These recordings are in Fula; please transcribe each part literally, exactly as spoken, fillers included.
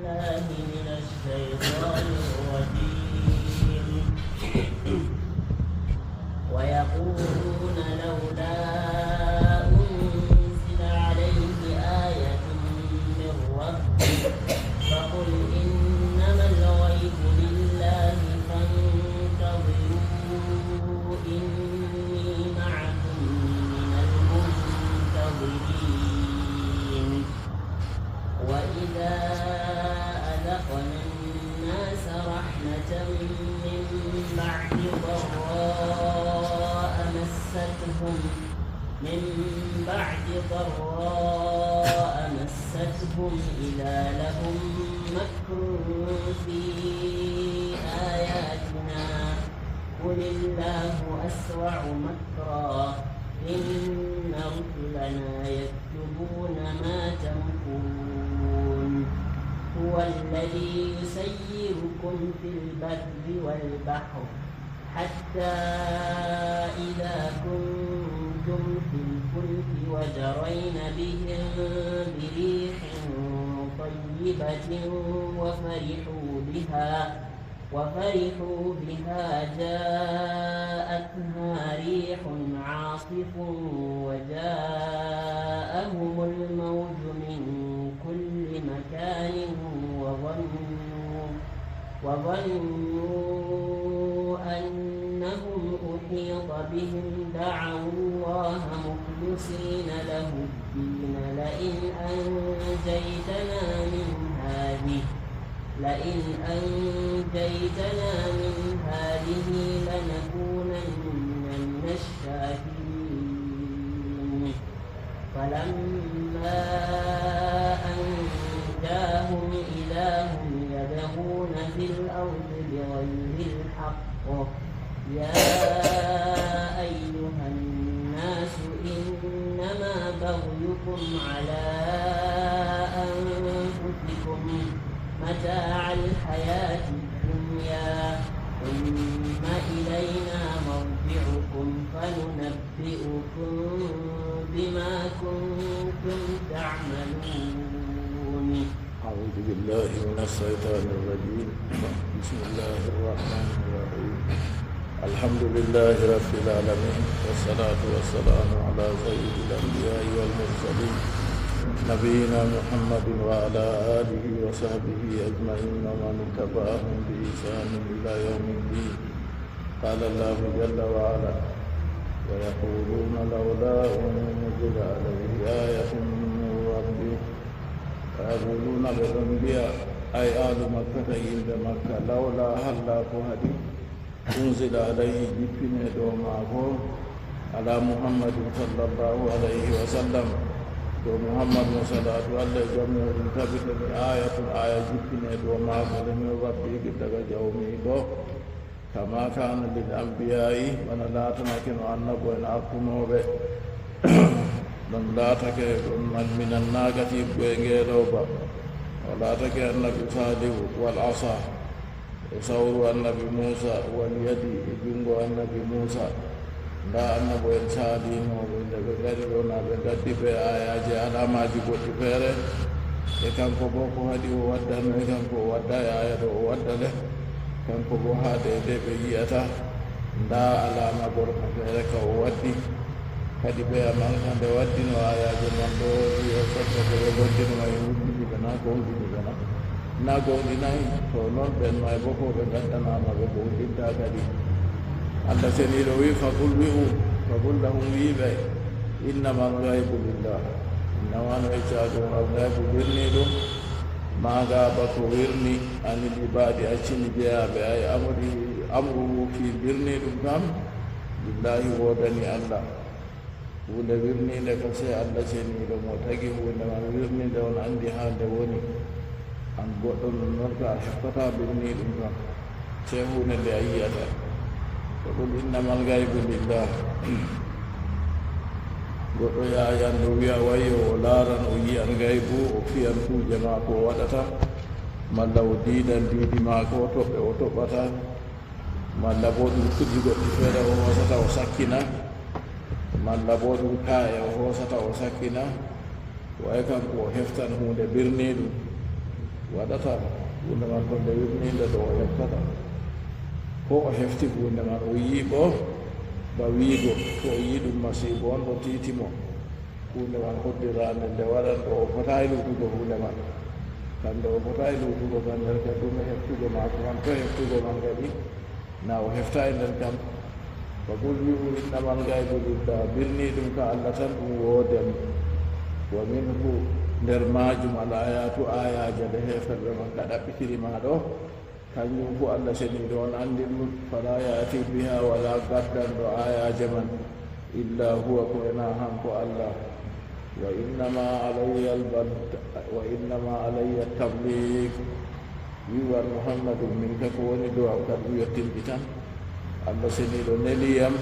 بالله من الشيطان الرجيم. ويقولون لولا أنزل عليه آية من ربه، فقل إنما الغيب لله فانتظروا إني معكم من المنتظرين. وإذا أذقنا الناس رحمة من بعد ضراء مستهم، من بعد ضراء مستهم إذا لهم مكر في آياتنا، قل الله أسرع مكرا، إن رسلنا يكتبون ما تمكرون. هو الذي يسيركم في البر والبحر، حتى إذا كنتم في الفلك وجرين بهم بريح طيبة وفرحوا بها، وفرحوا بها جاءتها ريح عاصف وجاءهم الموج من كل مكان وظنوا، وظنوا أنهم أحيط بهم دعوا الله مخلصين له الدين لئن أنجيتنا من هذه، لئن أنجيتنا من هذه لنكونن من الشاكرين. فلما أنجاهم إذا هم يبغون في الأرض بغير الحق. يا أيها الناس إنما بغيكم على أنفسكم متاع الحياة الدنيا ثم إلينا مرجعكم فننبئكم بما كنتم تعملون. أعوذ بالله من الشيطان الرجيم. بسم الله الرحمن الرحيم. الحمد لله رب العالمين، والصلاة والسلام على سيد الأنبياء والمرسلين، نبينا محمد وعلى آله وصحبه أجمعين ومن اتبعهم بإحسان إلى يوم الدين. قال الله جل وعلا: ويقولون لولا أنزل عليه آية من ربه. ويقولون، ɓe ɗon mbi'a, ay ahlu Makkata, yimɓe Makka, lawla, halla ko haɗi, unzila alayhi, jippine dow maako, ala Muhammadin sallallahu alayhi wa sallam, dow Muhammad mo salaatu Allah e jam e muɗum tabitani, ayatun, aya jippine dow maako, nde min rabbihi, daga jawmiiko. Kama kana lil anbiya'i, bana laatanake no annabo'en artunooɓe. Ɗum laatake ɗum minan naaqati, buy e ngeelooba. O laatake annabi Saalihu, wal asa, e sawru annabi Muusa, wal yadi, e junngo annabi Muusa. Ndaa annabo'en saalinooɓe, nde ɓe ngari ɗo, na ɓe ngaddi ɓe aayaaji, alaamaaji goɗɗi feere. E kanko boo ko haɗi o waddano, e kanko o wadda e aaya ɗo o wadda le. Kanko boo haa de, de ɓe yi'ata, ndaa alaama gorko feere ka o waddi. Kadi ɓe aman ka nde waddino aayaaji man ɗo, wi'o sodda ko ɓe goddino ma e wujjini ɓe na, ko wujjini ɓe na. Na goonɗinaay, to non ɓen maayɓe ko ɓe ngaddanaama ɓe goonɗintaa kadi. Allah seniiɗo wi'i, faqul wi'u, faqul lahum wi'iɓe, innamal ghaybu lillah. Innama no e caago al ghaybu birniiɗum, ma gaaba ko wirni, anil ibaadi accini jeyaaɓe, ay amri, amruhu fii birniiɗum kam, lillahi woodani Allah. Huunde wirniinde ko sey Allah ceniiɗo mo tagi huunde man wirniinde, on anndi haa nde woni. An goɗɗo non non ko a heɓtataa birniiɗum kam, sey huunde nde a yi'ata. Faqul innamal ghaybu lillah. Goɗɗo yaayan ɗo wi'a wayo o laaran o yi'an gaybu, o fiyan kuuje maako o waɗata, malla o diidan diidi maako o toɓɓe o toɓɓata. Malla boo ɗum kujji goɗɗi feere o hoosata o sakkina, malla boo ɗum kaa'e o hoosata o sakkina, way kanko o heftan huunde birniiɗum. Waɗata huunde man ko nde wirniinde ɗo o heftata. Ko o hefti huunde man, o yii bo ba wiigo, ko o yii ɗum masiibo on ɗo tiiti mo. Huunde man hoddiraande nde waɗan ɗo o fotaay luutugo huunde man. Kan nde o fotaay luutugo kan nder ka ɗume heftugo maako man, to heftugo man kadi? Na o heftaay nder kam. Fa qul, wi'u, innamal gaybu lillah, birni ɗum ka Allah tan ɗum wooden. Wa minhu, nder maajum, al ayatu, aayaaje ɗe heeferɓe Makka ɗaɓɓitiri ma ɗo, kanjum fu Allah seniiɗo on anndi ɗum. Fala ya'ti biha, wala gaddanɗo aayaaje man, illa huwa, ko ena hanko Allah. Wa innama alayya al-bal-, wa innama alayya at-tabligh. Wi'u, an Muhammadu, min ka ko woni du'a kan ɗum yottinki tan. Allah seniiɗo neli yam,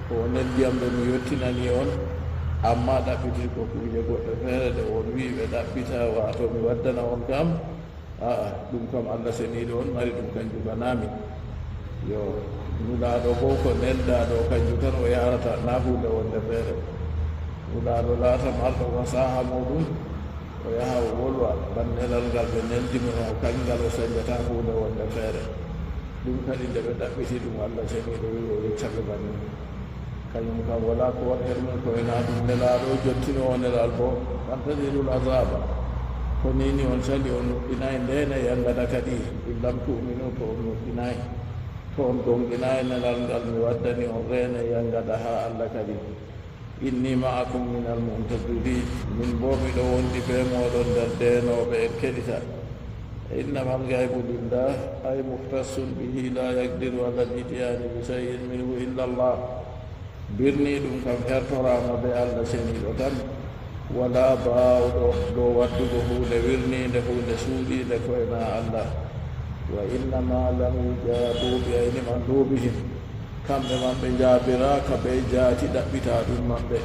ko o neldi yam ɗo mi yottinani on, amma ɗaɓɓitirgo kuuje goɗɗe feere ɗe on wi'i ɓe ɗaɓɓita, waato mi waddana on kam, a'a, ɗum kam Allah seniiɗo on mari ɗum kanjum bana min. Yo, Nulaaɗo bo ko neldaaɗo kanjum tan o yahrata, na huunde wonde feere. Nulaaɗo laata marɗo fasaha muuɗum, o yaha o wolwa bana nelal ngal ɓe neldi mo, o kanjum ngal o sañjata huunde wonde feere. Ɗum kadi nde ɓe ɗaɓɓiti ɗum, Allah seniiɗo wi'i o yecca ɓe banni. Kañum kam wala ko waɗi her mum, ko ena ɗum nelaaɗo jottinoowo nelal bo. Fantazirul azaba. Ko ni ni on sali, on nuɗɗinaay nde ne yangada kadi. In lam tu'minu, to on nuɗɗinaay, to on goonɗinaay nelal ngal mi waddani on, reene yangada haa Allah kadi. Inni ma'akum minal muntazirin, min bo miɗo wondi bee mooɗon nder deenooɓe en keɗita. Innamal gaybu lillah, ay mukhtassun bihi la yaqdiru ala al-ityani bi shay'in minhu illa Allah. Birni ɗum kam hertoraama bee Allah seniiɗo tan, walaa baawɗo dow waddugo huunde wirniinde, huunde suuɗiinde ko ena Allah. Wa innama lam yujabu bi ayni qulubihim. Kamɓe man ɓe njaabiraaka bee jaati ɗaɓɓitaaɗum maɓɓe.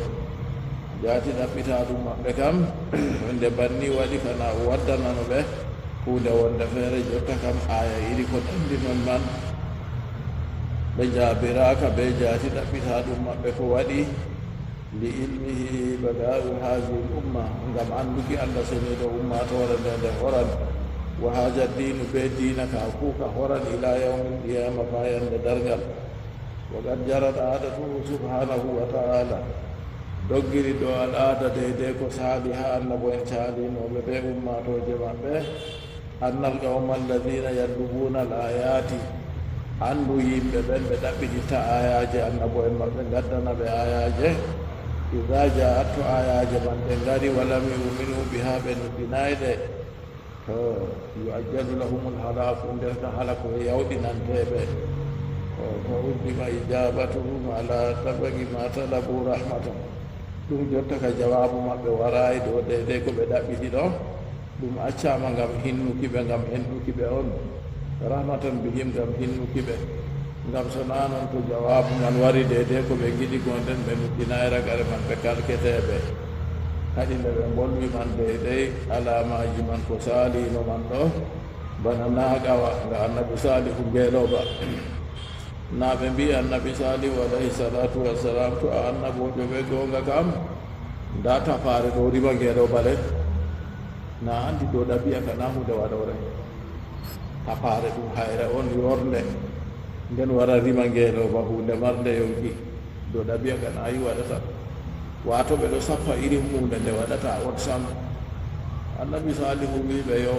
Jaati ɗaɓɓitaaɗum maɓɓe kam, nde banni waɗi kana o waddanano ɓe huunde wonde feere, jotta kam aaya iɗi ko ɗandinon man. Ɓe njaabiraaka bee jaati ɗaɓɓitaaɗum maɓɓe ko waɗi, li ilmihi baga'u haazihil umma, ngam annduki Allah seniiɗo ummaatoore nde nde horan, wa haazad diinu bee diina ka fuu ka horan, ila yawmil qiyaama faa yande darngal. Wa qad jarat aadatuhu subhaanahu wa ta'aala, doggiri ɗo al'aada deydey ko saali haa annabo en caalinooɓe bee ummaatooje maɓɓe, annal qawma alladhiina yatlubuuna al aayaati, anndu yimɓe ɓen ɓe ɗaɓɓititta aayaaje annabo en maɓɓe ngaddana ɓe aayaaje, idaa jaa'at to aayaaje man ɗe ngari, wa lam yu'minu bihaa ɓe nuɗɗinaay ɗe, To, yu'ajjalu lahumul halaku, nden ka halako yawɗinante ɓe. O, fa uddima ijabatuhum ala tabaqi ma talabu rahmatan. Ɗum jotta ka jawaabu maɓɓe waraay ɗo deydey ko ɓe ɗaɓɓiti ɗo. Ɗum accaama ngam hinnuki ɓe, ngam enɗuki ɓe on. Rahmatan bihim, ngam hinnuki ɓe. Ngam so naa non, to jawaabu man wari deydey ko ɓe ngiɗi gonɗen, ɓe nuɗɗinaay ragare man, ɓe kalketeeɓe. Kadi nde ɓe mbolwi man deydey alaamaaji man ko saaliino man ɗo, bana naaqawa nga Annabi Saalihu ngeelooba. Naa ɓe mbi'i Annabi Saalihu alayhi salaatu wassalam, to a annaboojo bee goonga kam, ndaa tapaare ɗo rima ngeelooba le. Naa anndi ɗo ɗabi'a ka naa huunde waɗoore. Tapaare ɗum hayre on yornde, nden wara rima ngeelooba huunde marnde yonki. Ɗo ɗabi'a kan ayi waɗata. Waato ɓe ɗo sappa irin huunde nde waɗata on sam. Annabi Saalihu wi'i ɓe yo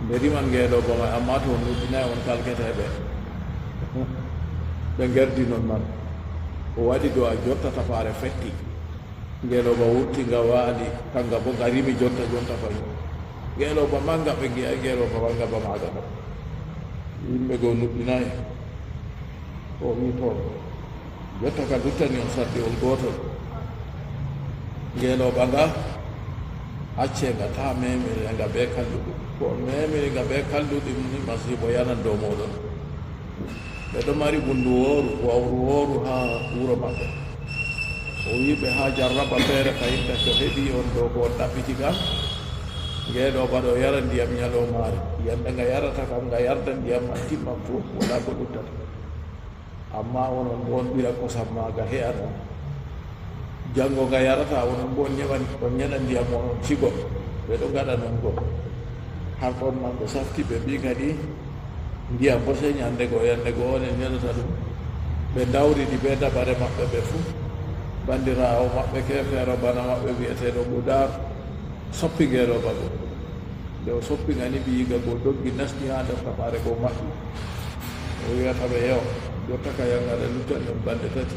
nde riman ngeelooba may, ammaa to on nuɗɗinaay on kalketeeɓe. Ɓe ngerdi non man. O waɗi do'a jotta tapaare fetti. Ngeelooba wurti nga waali, kanga bo nga rimi jonta jonta fahin. Ngeelooba manga ɓe ngi'aay, ngeelooba manga ba maaga ɗo. Yimɓe go nuɗɗinaay. O wi'i, to, jotta ka luttani on sarɗi on gootol. Ngeelooba nga, accee nga, taa memire nga bee kalluɗum. To on memiri nga bee kalluɗum ni, masiibo yanan dow mooɗon. Ɓe ɗo mari bunduwooru, wawru wooru haa wuro maɓɓe. O wi'i ɓe haa jarraba feere fayinta to heɓi on ɗo ko on ɗaɓɓiti kam. Ngeelooba ɗo yara ndiyam nyaloomaare. Yande nga yarata kam, nga yarda ndiyam man timman fuu, walaa ko luttata. Ammaa onon bo on ɓira kosam maaga he'an on. Janngo nga yarata, onon bo on nyeɗan, on nyeɗa ndiyam mon, on cigo. Ɓe ɗo ngaɗa non go. Har ɗon man ɓe safti, ɓe mbii kadi, ndiyam bose ñande goo, yande goo onon ñelata ɗum. Ɓe ndawridi bee dabare maɓɓe ɓe fuu. Banndiraawo maɓɓe keefeero bana maɓɓe bi'eteeɗo Budar soppi ngeelooba goo. Nde o soppi nga ni, ɓiyiiga goo doggi, nasti haa nder tapaare goo, maɓɓi. O wi'ata ɓe, "Yo, jotta ka yannga ɗe luttan ɗum balɗe tati.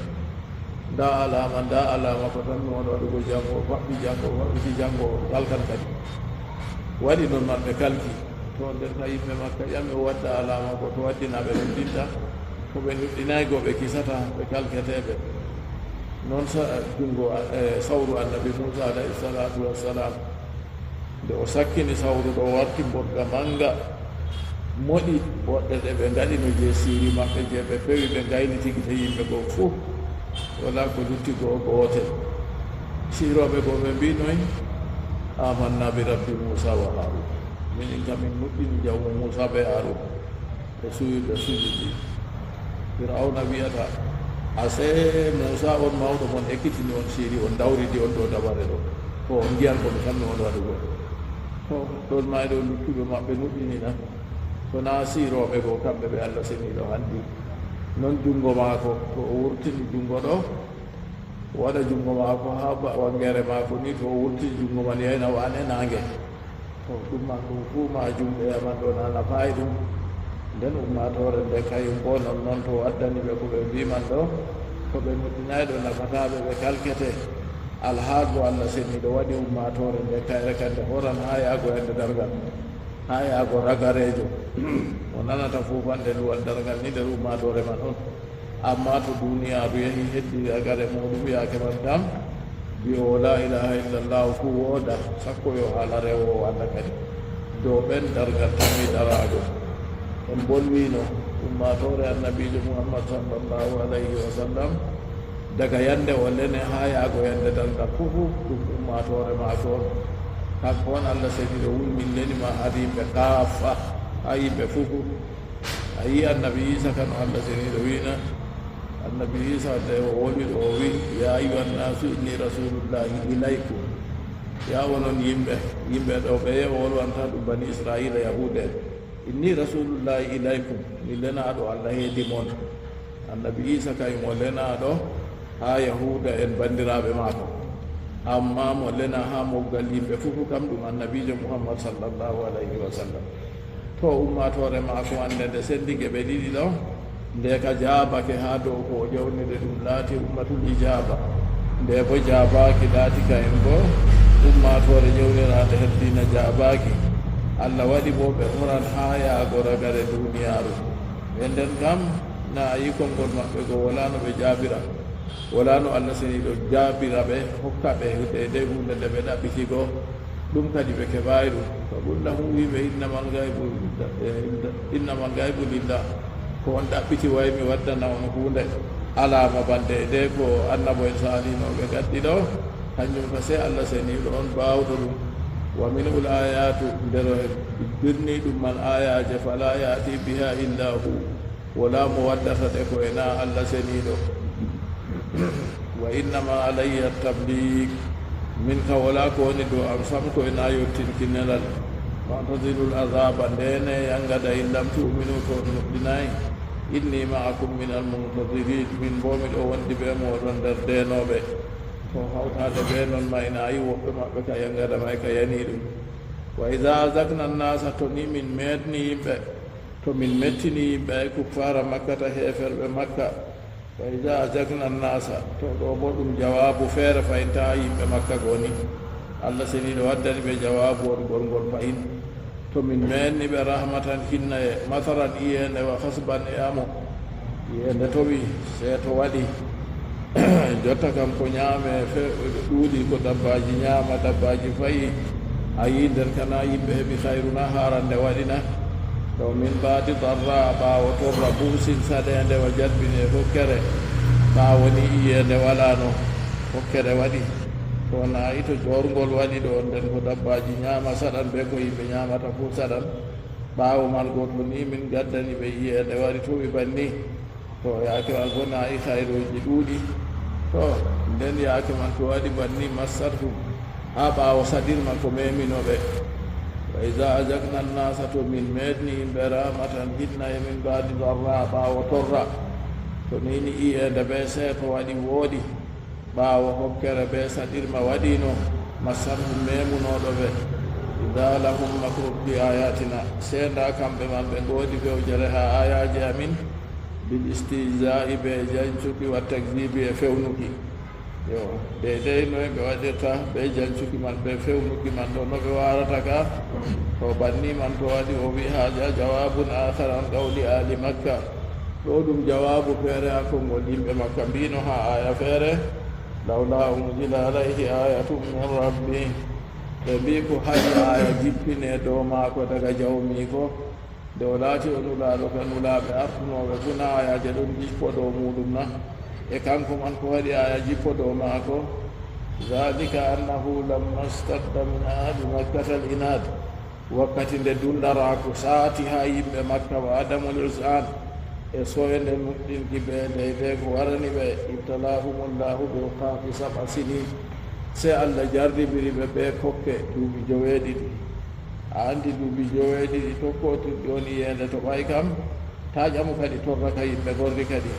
Ndaa alaama, ndaa alaama ko tan mi woni waɗugo janngo, o faɓɓi janngo, o faɓɓiti janngo, o kalkan kadi." Waɗi non man ɓe kalki. To nder ka yimɓe Makka ƴami o wadda alaama ko to waddina ɓe nuɗɗinta, ko ɓe nuɗɗinaay goo ɓe kisata, ɓe kalketeeɓe. Non sa-, junngo, e, sawru Annabi Muusa alayhi salaatu wassalaam. Nde o sakkini sawru ɗo, warti mboɗga mannga, moɗi boɗɗe ɗe ɓe ngaɗino jey siiri maɓɓe, jey ɓe pewi, ɓe ngayliti gite yimɓe goo fuu. Walaa ko lutti goo gootel. Siirooɓe goo ɓe mbii noy? "Amanna bi rabbi Muusa wa Haarun." Minin kam min nuɗɗini jawmu Muusa bee Haarun. Ɓe suwi, ɓe sujidi. Firawna wi'ata, "Asee Muusa on mawɗo mon ekkitini on siiri, on ndawridi on ɗo dabare ɗo. Ko on ngi'an ko mi tammi on waɗugo." To ɗon maa e ɗo luttuɓe maɓɓe nuɗɗinina. Ko naa siirooɓe goo kamɓe ɓe Allah seniiɗo halli. Non junngo maako, to o wurtini junngo ɗo, o waɗa junngo maako haa ba-, wangeere maako ni, to o wurtini junngo man yayna waane naange. To ɗum man ɗum fuu maajum ɓe yaman ɗo na nafaay ɗum. Nden ummaatoore nde kayum boo non non to o addani ɓe ko ɓe mbii man ɗo, to ɓe nuɗɗinaay ɗo nafataa ɓe, ɓe kalkete. Alhaal boo Allah seniiɗo waɗi ummaatoore nde kayre kande horan haa yaago yande darngal, haa yaago ragareejo. O nanata fuufannde luwal darngal ni nder ummaatoore man on. Ammaa to duuniyaaru yehi heddi ragare muuɗum yaake man tan, bi'oowo laa ilaaha illallahu fuu wooda, sakko yo haala rewoowo Allah kadi. Dow ɓen darngal tammi daraago. En bolwiino ummaatoore Annabiijo Muhammad sallallahu alayhi wa sallam, daga yande o lene haa yaago yande darngal fuu fuu, ɗum ummaatoore maako on. Kanko on Allah seniiɗo wi'i, "Min leni ma haa yimɓe kaaffa," haa yimɓe fuu fuu. A yi'i Annabi Iisa kan, Allah seniiɗo wi'na, Annabi Iisa nde o woni ɗo, o wi'i, "Yaa ayyuhan naasu inni rasuulullaahi ilaykum." Yaa onon yimɓe, yimɓe ɗo ɓeye o wolwanta ɗum bani Israa'iila, Yahuudu'en. "Inni rasuulullaahi ilaykum." Mi lenaaɗo Allah heedi mon. Annabi Iisa kay mo lenaaɗo haa Yahuudu'en banndiraaɓe maako. Ammaa mo lena haa moggal yimɓe fuu kam ɗum Annabiijo Muhammad sallallahu alayhi wa sallam. To ummaatoore maako annde nde senndi geɓe ɗiɗi ɗo, nde ka jaabake haa dow ko o ƴawniri ɗum laati ummatul ijaaba, nde boo jaabaaki laati ka en boo ummaatoore ƴawniraande her diina jaabaaki. Allah waɗi boo ɓe horan haa yaago ragare duuniyaaru. Ɓe nden kam, na a yi'i konngol maɓɓe go, walaa no ɓe jaabira. Walaa no Allah seniiɗo jaabira ɓe, hokka ɓe deydey huunde nde ɓe ɗaɓɓiti go. Ɗum kadi ɓe keɓaay ɗum. Fa qul lahum, wi'i ɓe, "Innamal gaybu inda, eh, inda, innamal gaybu lillah." Ko on ɗaɓɓiti wa'i mi waddana on huunde. Alaama bannde e nde ko annabo en saalinooɓe gaddi ɗo, kanjum ka sey Allah seniiɗo on baawɗo ɗum. Wa minhul ayatu, nder birni ɗum man ayaaje, fala ya'ti biha illa hu. Walaa mo waddata ɗe ko e naa Allah seniiɗo. Wa innama alayya tablig. Min ka walaa ko woni dow am sam ko e naa yottinki nelal. Fantazirul azaba, ndeene yangada in lam tu'minu to on nuɗɗinaay. Inni ma'akum minal muntazirin. Min boo miɗo wondi bee mooɗon nder deenooɓe. To hawtaade bee non ma ina ayi woɓɓe maɓɓe ka yangada may ka yanii ɗum. Wa iza azakna annasa, to ni min meetni yimɓe, to min mettini yimɓe, ay kuffaara Makkata, heeferɓe Makka. Wa iza azakna annasa, to ɗo boo ɗum jawaabu feere fahin, taa yimɓe Makka goo ni. Allah seniiɗo waddani ɓe jawaabu on gol ngol fahin. To min meenni ɓe rahmatan, hinnaye, masaran, iyeende, wa hasban, e amo. Iyeende towi, seeto waɗi. Jotta kam ko ñaame fe-, ɗuuɗi, ko dabbaaji ñaama, dabbaaji fayi. A yi'i nder kana yimɓe heɓi hayru na, haarande waɗi na. To min baadi darra, ɓaawo torra, buusin saɗeende, wa jalbin, e hokkere. Ɓaawo ni iyeende walaano, hokkere waɗi. To na a yi'i to joorngol waɗi ɗo, nden ko dabbaaji ñaama saɗan, be ko yimɓe ñaamata fuu saɗan. Ɓaawo man gooto ni min gaddani ɓe iyeende wari towi banni. To yaake man goo na a yi'i hayruuji ɗuuɗi. To nden yaake man to waɗi banni massathum. Haa ɓaawo saɗirma ko memino ɓe. Wa iza azaqna nnasa, to min meeɗni yimɓe, rahmatan, hinnaye, min ba'di darra, ɓaawo torra. To nini iyeende be seeto waɗi wooɗi, ɓaawo hokkere be saɗirma waɗino, massathum, memunooɗo ɓe, iza lahum makrun fi ayatina, seenda kamɓe man ɓe ngoodi fewjere haa ayaaje amin, bil istihza'i, be jancuki, wa takzibi, e fewnuki. Yo, deydey noy ɓe waɗirta be jancuki man, be fewnuki man ɗo, no ɓe waarata ka? To banni man to waɗi, o wi haja jawabun akhar an qawli ahli Makka. Ɗo ɗum jawaabu feere haa konngol yimɓe Makka mbiino haa aaya feere, lawla unzila alayhi ayatun min rabbi. Ɓe mbii ko haɗi aaya jippine dow maako daga jawmiiko. Nde o laati o nulaaɗo ka nulaaɓe artunooɓe fuu, na ayaaje ɗon jippo dow muuɗum na? E kanko man ko waɗi aaya jippo dow maako? Dhalika annahu lamma stadda min ahli Makkata al-inad, wakkati nde dundaraaku saati haa yimɓe Makka, wa adamul iz'an, e soyde nuɗɗinki ɓe deydey ko warani ɓe, ibtalahumullahu bi iqafi sab'a sinin, sey Allah jarribiri ɓe bee kokke duuɓi joweeɗiɗi. A anndi duuɓi joweeɗiɗi tokkootirɗi on iyeende toɓaay kam, taa ƴamu kadi torra ka yimɓe gorri kadi.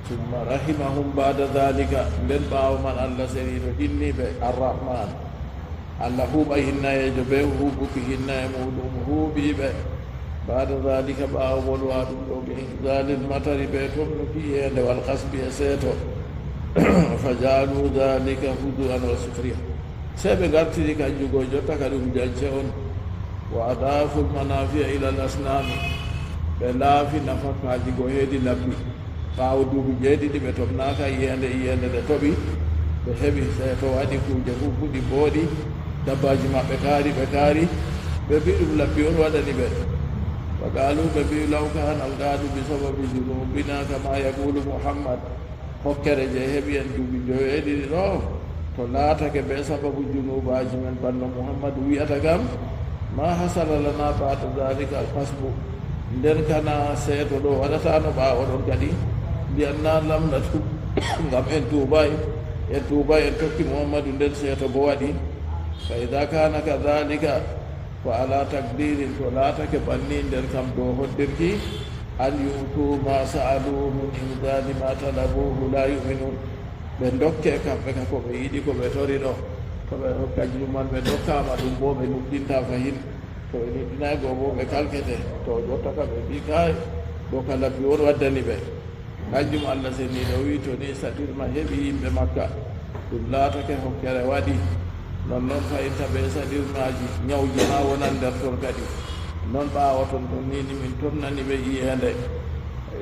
Summa rahimahum ba'da dhalika, nden ɓaawo man Allah seniiɗo hinni ɓe, Arrahman. Allah huuɓa hinnayeejo bee huuɓuki hinnaye muuɗum, huuɓi ɓe. Ba'da dhalika, ɓaawo bolwa ɗum ɗo, bi inzalil matari, bee tomnuki iyeende, wal qasbi, e seeto. Fa ja'alu dhalika huzuwan wa sukhriya. Sey ɓe ngartiri kanjum go jotta ka ɗum jance on. Wa adaful manafi'a ila al asnami. Ɓe laafi nafakaaji go heedi labbi. Ɓaawo duuɓi jeeɗiɗi ɓe tomnaaka iyeende, iyeende nde toɓi, ɓe heɓi seeto waɗi kuuje fuu fuɗi booɗi, dabbaaji maɓɓe kaari, ɓe kaari. Ɓe mbii ɗum labbi on waɗani ɓe. Wa qaalu, ɓe mbii, law kaana al qaadu bi sababi junubina kama yaqulu Muhammad. Hokkere je heɓi en duuɓi joweeɗiɗi ɗo, to laatake bee sababu junuubaaji men, banno Muhammadu wi'ata kam, ma hasala lana ba'da dhalika al qasbu, nden kana seeto ɗo waɗataano ɓaawo ɗon kadi, li'anna lam natub, ngam en tuubaay, en tuubaay, en tokki Muhammadu, nden seeto bo waɗi. Fa idha kana kadhalika, Wa ala taqdirin, to laatake banni nder kam dow hoddirki, an yu'tu ma sa'alu min inzali ma talabuhu la yu'minun. Ɓe dokke kamɓe ka ko ɓe yiɗi, ko ɓe tori ɗo. To ɓe hokka juman, ɓe dokkaama ɗum bo, ɓe nuɗɗinta fahin. To ɓe nuɗɗinaay go bo, ɓe kalkete. To jotta ka ɓe mbii kaay, ɗo ka labbi on waddani ɓe. Kanjum Allah seniiɗo wi'i, to ni saɗirma heɓi yimɓe Makka, ɗum laatake hokkere waɗi, nonnon fa'inta bee saɗirmaaji nyawji haa wonan nder ton kadi. Non ɓaawo ton, ton ni, ni min tonnani ɓe iyeende.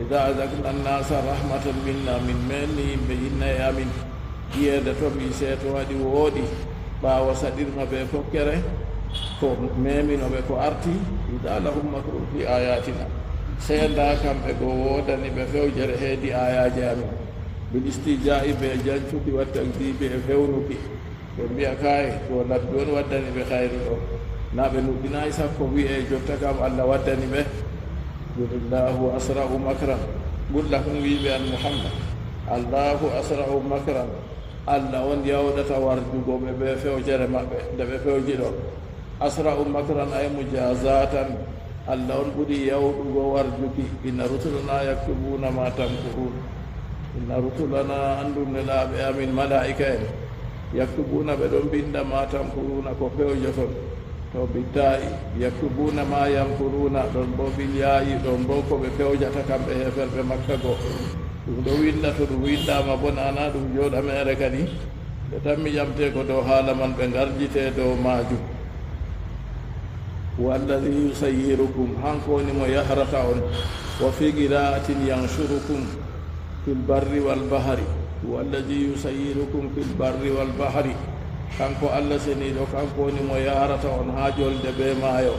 Iza azaqna nnasa rahmatan minna, min meenni yimɓe inna e amin. Iyeende to mi seeto waɗi wooɗi, ɓaawo saɗirma bee fokkere, ko memino ɓe ko arti, ida lahum makrun fi ayatina. Sey ndaa kamɓe go woodani ɓe fewjere heedi aayaaje amin, bil istihzaa'i, bee jancuki, wa takdiibi, e fewnuki. Ɓe mbi'a, kaay, to labbi on waddani ɓe kayru ɗo, na ɓe nuɗɗinaay sakko wi'e jotta kam Allah waddani ɓe. Qulillahu asra'u makran. Qul lahum, wi'i ɓe an Muhammad, Allahu asra'u makran. Allah on yawɗata warjugo ɓe bee fewjere maɓɓe nde ɓe fewji ɗo. Asra'u makran ay mujazatan. Allah on ɓuri yawɗugo warjuki. Inna rusulana yaktubuna ma tamkurun. Inna rusulana, anndun nelaaɓe amin malaa'ika en, yaktubuna, ɓe ɗon mbinnda, ma tamkuruna, ko fewjoton. To bittaayi, yaktubuna ma yamkuruna, ɗon bo bil yaa'i, ɗon bo ko ɓe fewjata kamɓe heeferɓe Makka go. Ɗum ɗo winnda, to ɗum winndaama bo, naana ɗum jooɗa meere kadi. Ɓe tammi ƴamte ko dow haala man, ɓe ngarjite dow maajum. Huwa alladhi yusayyirukum, hanko woni mo yahrata on. Wa fi qira'atin yanshurukum fil barri wal bahri. Huwa alladhi yusayyirukum fil barri wal bahri. Kanko Allah seniiɗo, kanko woni mo yahrata on haa jolde bee maayo.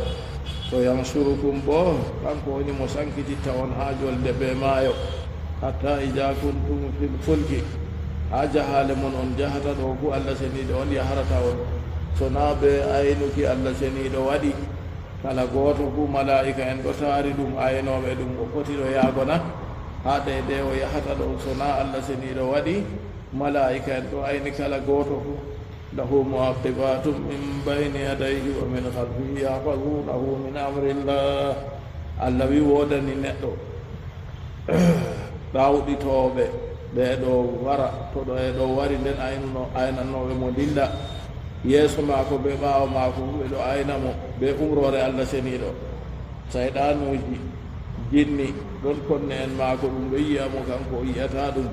To yanshurukum boo, kanko woni mo sankititta on haa jolde bee maayo. Hatta ida kuntum fil fulki, haa jahaale mon on jahata ɗo fuu, Allah seniiɗo on yahrata on. So naa bee aynuki Allah seniiɗo waɗi, kala gooto fuu, malaa'ika en ɗo taari ɗum, aynooɓe ɗum, o foti ɗo yaago na? Haa ɗe, ɗe o yahata ɗon, so naa Allah seniiɗo waɗi, malaa'ika en ɗo ayni kala gooto fuu. له معقبات من بين يديه ومن خلفه يحفظونه من أمر الله. Allah wi woodani neɗɗo ɗawɗitooɓe, ɓe ɗo wara, to ɗo e ɗo wari, nden aynuno, aynannooɓe mo ndilla. Yeeso maako be ɓaawo maako fu ɓe ɗo ayna mo be umroore Allah Seniiɗo. Sayɗaanuuji, jinni, ɗon konne'en maako, ɗum ɗo yi'a mo, kanko o yi'ataa ɗum.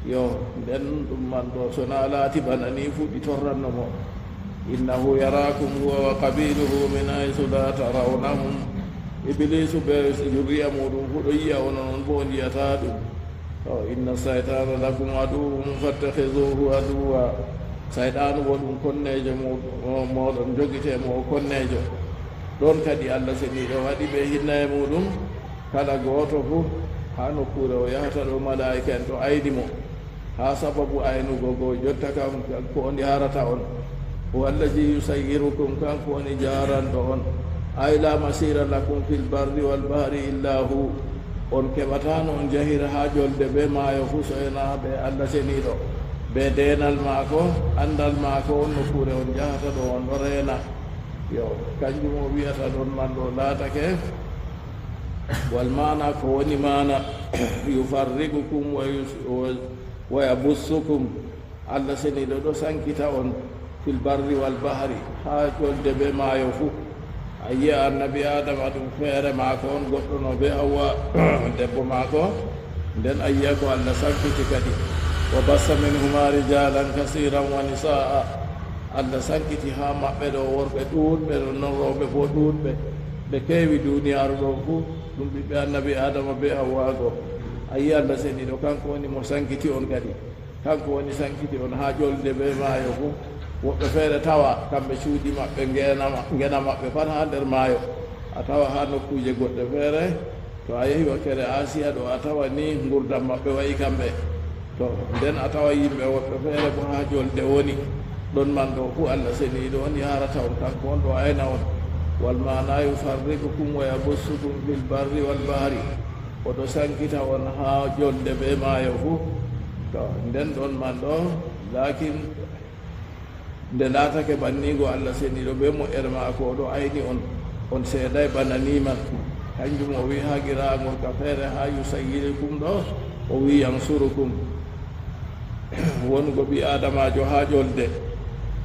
Yo, nden ɗum man ɗo, so na laati bana ni fu, ɗi torranno mo. Innahu yaraakum huwa wa qabiiluhu min haysu laa tarawnahum. Ibiliisu be zurriya muuɗum fu ɗo yi'a on, onon boo on yi'ataa ɗum. To, inna saytaana lakum aduwwun fattaxizuuhu aduwwa. Sayɗaanu bo ɗum konneejo mo-, mooɗon, njogitee mo o konneejo. Ɗon kadi Allah Seniiɗo waɗi ɓe hinna e muuɗum, kala gooto fu haa nokkuure o yahata ɗo, malaa'ika'en ɗo ayni mo. Haa sababu aynugo go, jotta kam ko on yahrata on. Huwa allazi yusayyirukum, kanko woni jaaranɗo on. Ay la masira lakum fil barri wal bahri illa hu. On keɓataano on njahira haa jolde be maayo fu, so enaa be Allah Seniiɗo, be deenal maako, anndal maako, on nokkuure on njahata ɗo on ɗo reena. Yo, kanjum o wi'ata ɗon man ɗo laatake. Wal maana, ko woni maana, yufarriqukum wa yus-, wa, wa yabussukum. Allah Seniiɗo ɗo sankita on fil barri wal bahri, haa jolde be maayo fu. A yi'a Annabi Aadama, ɗum feere maako on, goɗɗo no be Hawwa, debbo maako. Nden a yi'a ko Allah sankiti kadi. Wa bassa minhuma rijalan kasiran wa nisaa. Allah sankiti haa maɓɓe ɗo worɓe ɗuuɗɓe, ɗon non rewɓe bo ɗuuɗɓe. Ɓe keewi duniyaaru ɗo fu, ɗum ɓiɓɓe Annabi Aadama be Hawwa go. A yi'a Allah Seniiɗo, kanko woni mo sankiti on kadi. Kanko woni sankiti on haa jolde be maayo fu. Woɓɓe feere tawa kamɓe cuuɗi maɓɓe, ngeena ma-, ngena maɓɓe pat haa nder maayo. A tawa haa nokkuuje goɗɗe feere, to a yehi wakkere Asiya ɗo, a tawa ni ngurdam maɓɓe wa'i kamɓe. To, nden a tawa yimɓe woɓɓe feere bo haa jolde woni. Ɗon man ɗo fu Allah Seniiɗo on yahrata on, kanko on ɗo ayna on. Wal maana yufarriqukum wa yabussukum fil barri wal bahri. O ɗo sankita on haa jolde be maayo fu. To, nden ɗon man ɗo, laakin nde laatake banniigo Allah Seniiɗo be moƴƴere maako, o ɗo ayni on, on seeday bana ni man. Kanjum o wi'i haa giraangol ka feere, haa yusayyirikum ɗo, o wi'i yansurukum. Wonugo ɓii Aadamaajo haa ƴolde,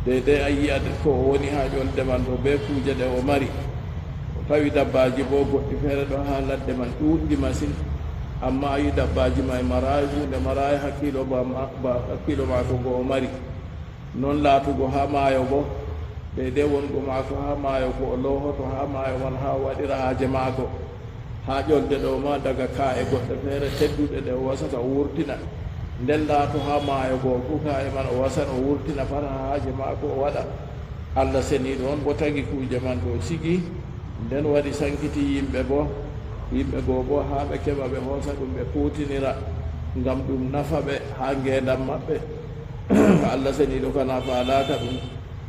deydey a yi'a ko o woni haa ƴolde man ɗo, bee kuuje ɗe o mari. O tawi dabbaaji boo goɗɗi feere ɗo haa ladde man, ɗuuɗɗi masin. Ammaa a yi'i dabbaaji may maraay huunde, maraay hakkiilo ba ma-, ba hakkiilo maako ngo o mari. Non laatugo haa maayo boo, deydey wongo maako haa maayo, ko o loohoto haa maayo man, haa o waɗira haaje maako. Haa ƴolde ɗo ma, daga kaa'e goɗɗe feere tedduɗe ɗe o wasata, o wurtina. Nden laato haa maayo go fuu, kaa'e man o wasan, o wurtina, fata haaje maako o waɗa. Allah Seniiɗo on boo tagi kuuje man ɗo sigi, nden waɗi sankiti yimɓe boo. Yimɓe go boo, haa ɓe keɓa ɓe hoosa ɗum ɓe kuutinira, ngam ɗum nafa ɓe haa ngeendam maɓɓe. Allah Seniiɗo kana faalaaka ɗum.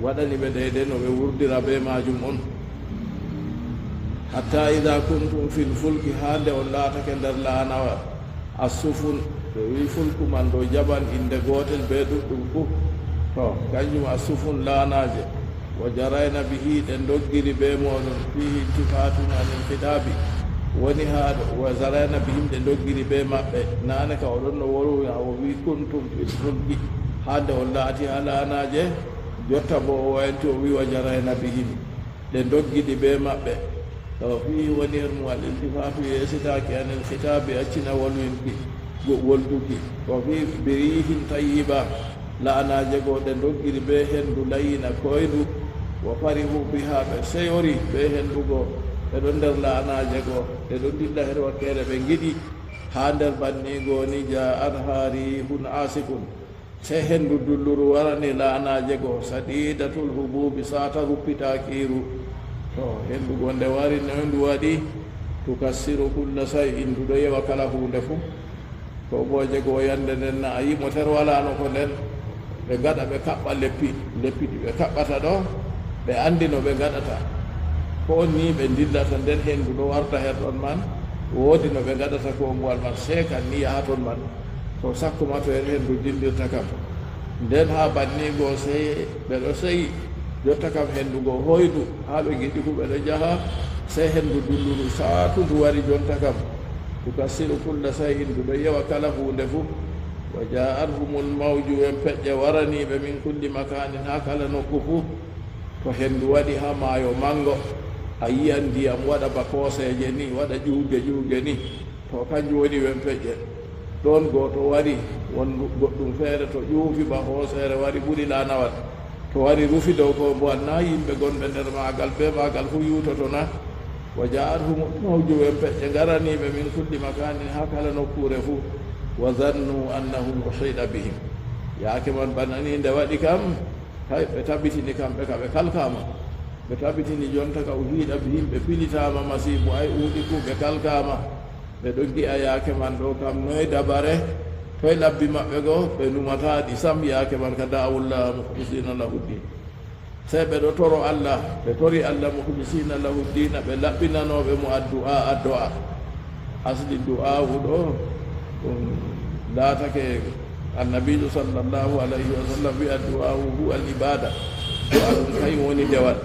Waɗani ɓe deydey no ɓe wurdira bee maajum on. Hatta ida kuntum fil fulki, haa nde on laatake nder laanawa, assufun, ɓe wi'i fulku man ɗo jaɓan innde gootel bee ɗuuɗɗum fuu. To, kanjum assufun, laanaaje, wa jarayna bihi, ɗe ndoggiri bee mooɗon, fiihi iltifaatun anil khitaabi, woni haa ɗo, wa jarayna bihim, ɗe ndoggiri bee maɓɓe. Naane ka o ɗon no wolwi, o wi'i kuntum fil fulki, haa nde on laati haa laanaaje, jotta boo o wayliti o wi'i, wa jarayna bihim, ɗe ndoggidi bee maɓɓe. To, fiihi woni her mum al iltifaatu, yeesitaaki, anil khitaabi, accina wolwinki, go-, wolduki. Wa fii biriihin tayyiba, laanaaje go ɗe ndoggidi bee henndu layyina koyndu. Wa farihu biha, ɓe seyori bee henndu go, ɓe ɗon nder laanaaje go, ɗe ɗon dilla her wakkeere ɓe ngiɗi. Haa nder banni go ni, ja'atha riihun aasifun. Sey henndu dulluru warani laanaaje go, sadiidatul hubuubi, saata ruppitaakiiru. To, henndu go nde wari, noy ndu waɗi? Tukassiru kulla say'in, ndu ɗo yewa kala huunde fuu. Koobooje go yande nden na a yi'i moter walaano ko nden, ɓe ngaɗa ɓe kaɓɓa leppi, leppi ɗi ɓe kaɓɓata ɗo, ɓe anndi no ɓe ngaɗata. Ko on ni ɓe ndillata nden henndu ɗo warta her ɗon man, woodi no ɓe ngaɗata koombuwal man, seekan ni yaha ton man. To sakko ma to en henndu dildirta kam. Nden haa banni goo sey ɓe ɗo seyi, jotta kam henndu goo hoydu, haa ɓe ngiɗi fuu ɓe ɗo njaha, sey henndu dulluru saatundu wari jonta kam. Tukassiru kulla shay'in, ndu ɗo yewa kala huunde fuu. Wa jaa'athumul mawju, wempeƴƴe warani ɓe, min kulli makaanin, haa kala nokku fuu. To henndu waɗi haa maayo manngo, a yi'an ndiyam waɗa ba kooseeje ni, waɗa ƴuuge ƴuuge ni. To kanjum woni wempeƴƴe. Ɗoon gooto wari, won goɗɗum feere to ƴuufi ba hooseere wari ɓuri laanawal. To wari rufi dow koombuwal, naa yimɓe gonɓe nder maagal bee maagal fuu yuutoto na? Wa jaa'athumul mawju, wempeƴƴe ngarani ɓe min kulli makaanin, haa kala nokkuure fuu. Wa zannu annahum uhiita bihim. Yaake man bana nii nde waɗi kam, hay ɓe tabitini kamɓe ka ɓe kalkaama. Ɓe tabitini jonta ka uhiita bihim, ɓe pilitaama masiibo, ay uuɗi fuu ɓe kalkaama. Ɓe ɗo ngi'a yaake man ɗo kam, noy dabare, toy labbi maɓɓe goo, ɓe numataa ɗi sam yaake man ka da'awullaha mukhlisina lahu ddin. Sey ɓe ɗo toro Allah, ɓe tori Allah mukhlisina lahu ddina, ɓe laɓɓinanooɓe mo addu'a, addu'a. Asli du'a'u ɗo, ɗum laatake Annabiijo sallallahu alayhi wa sallam wi'a, "Du'a'u huwa al-ibada." Du'a ɗum kay woni dewal.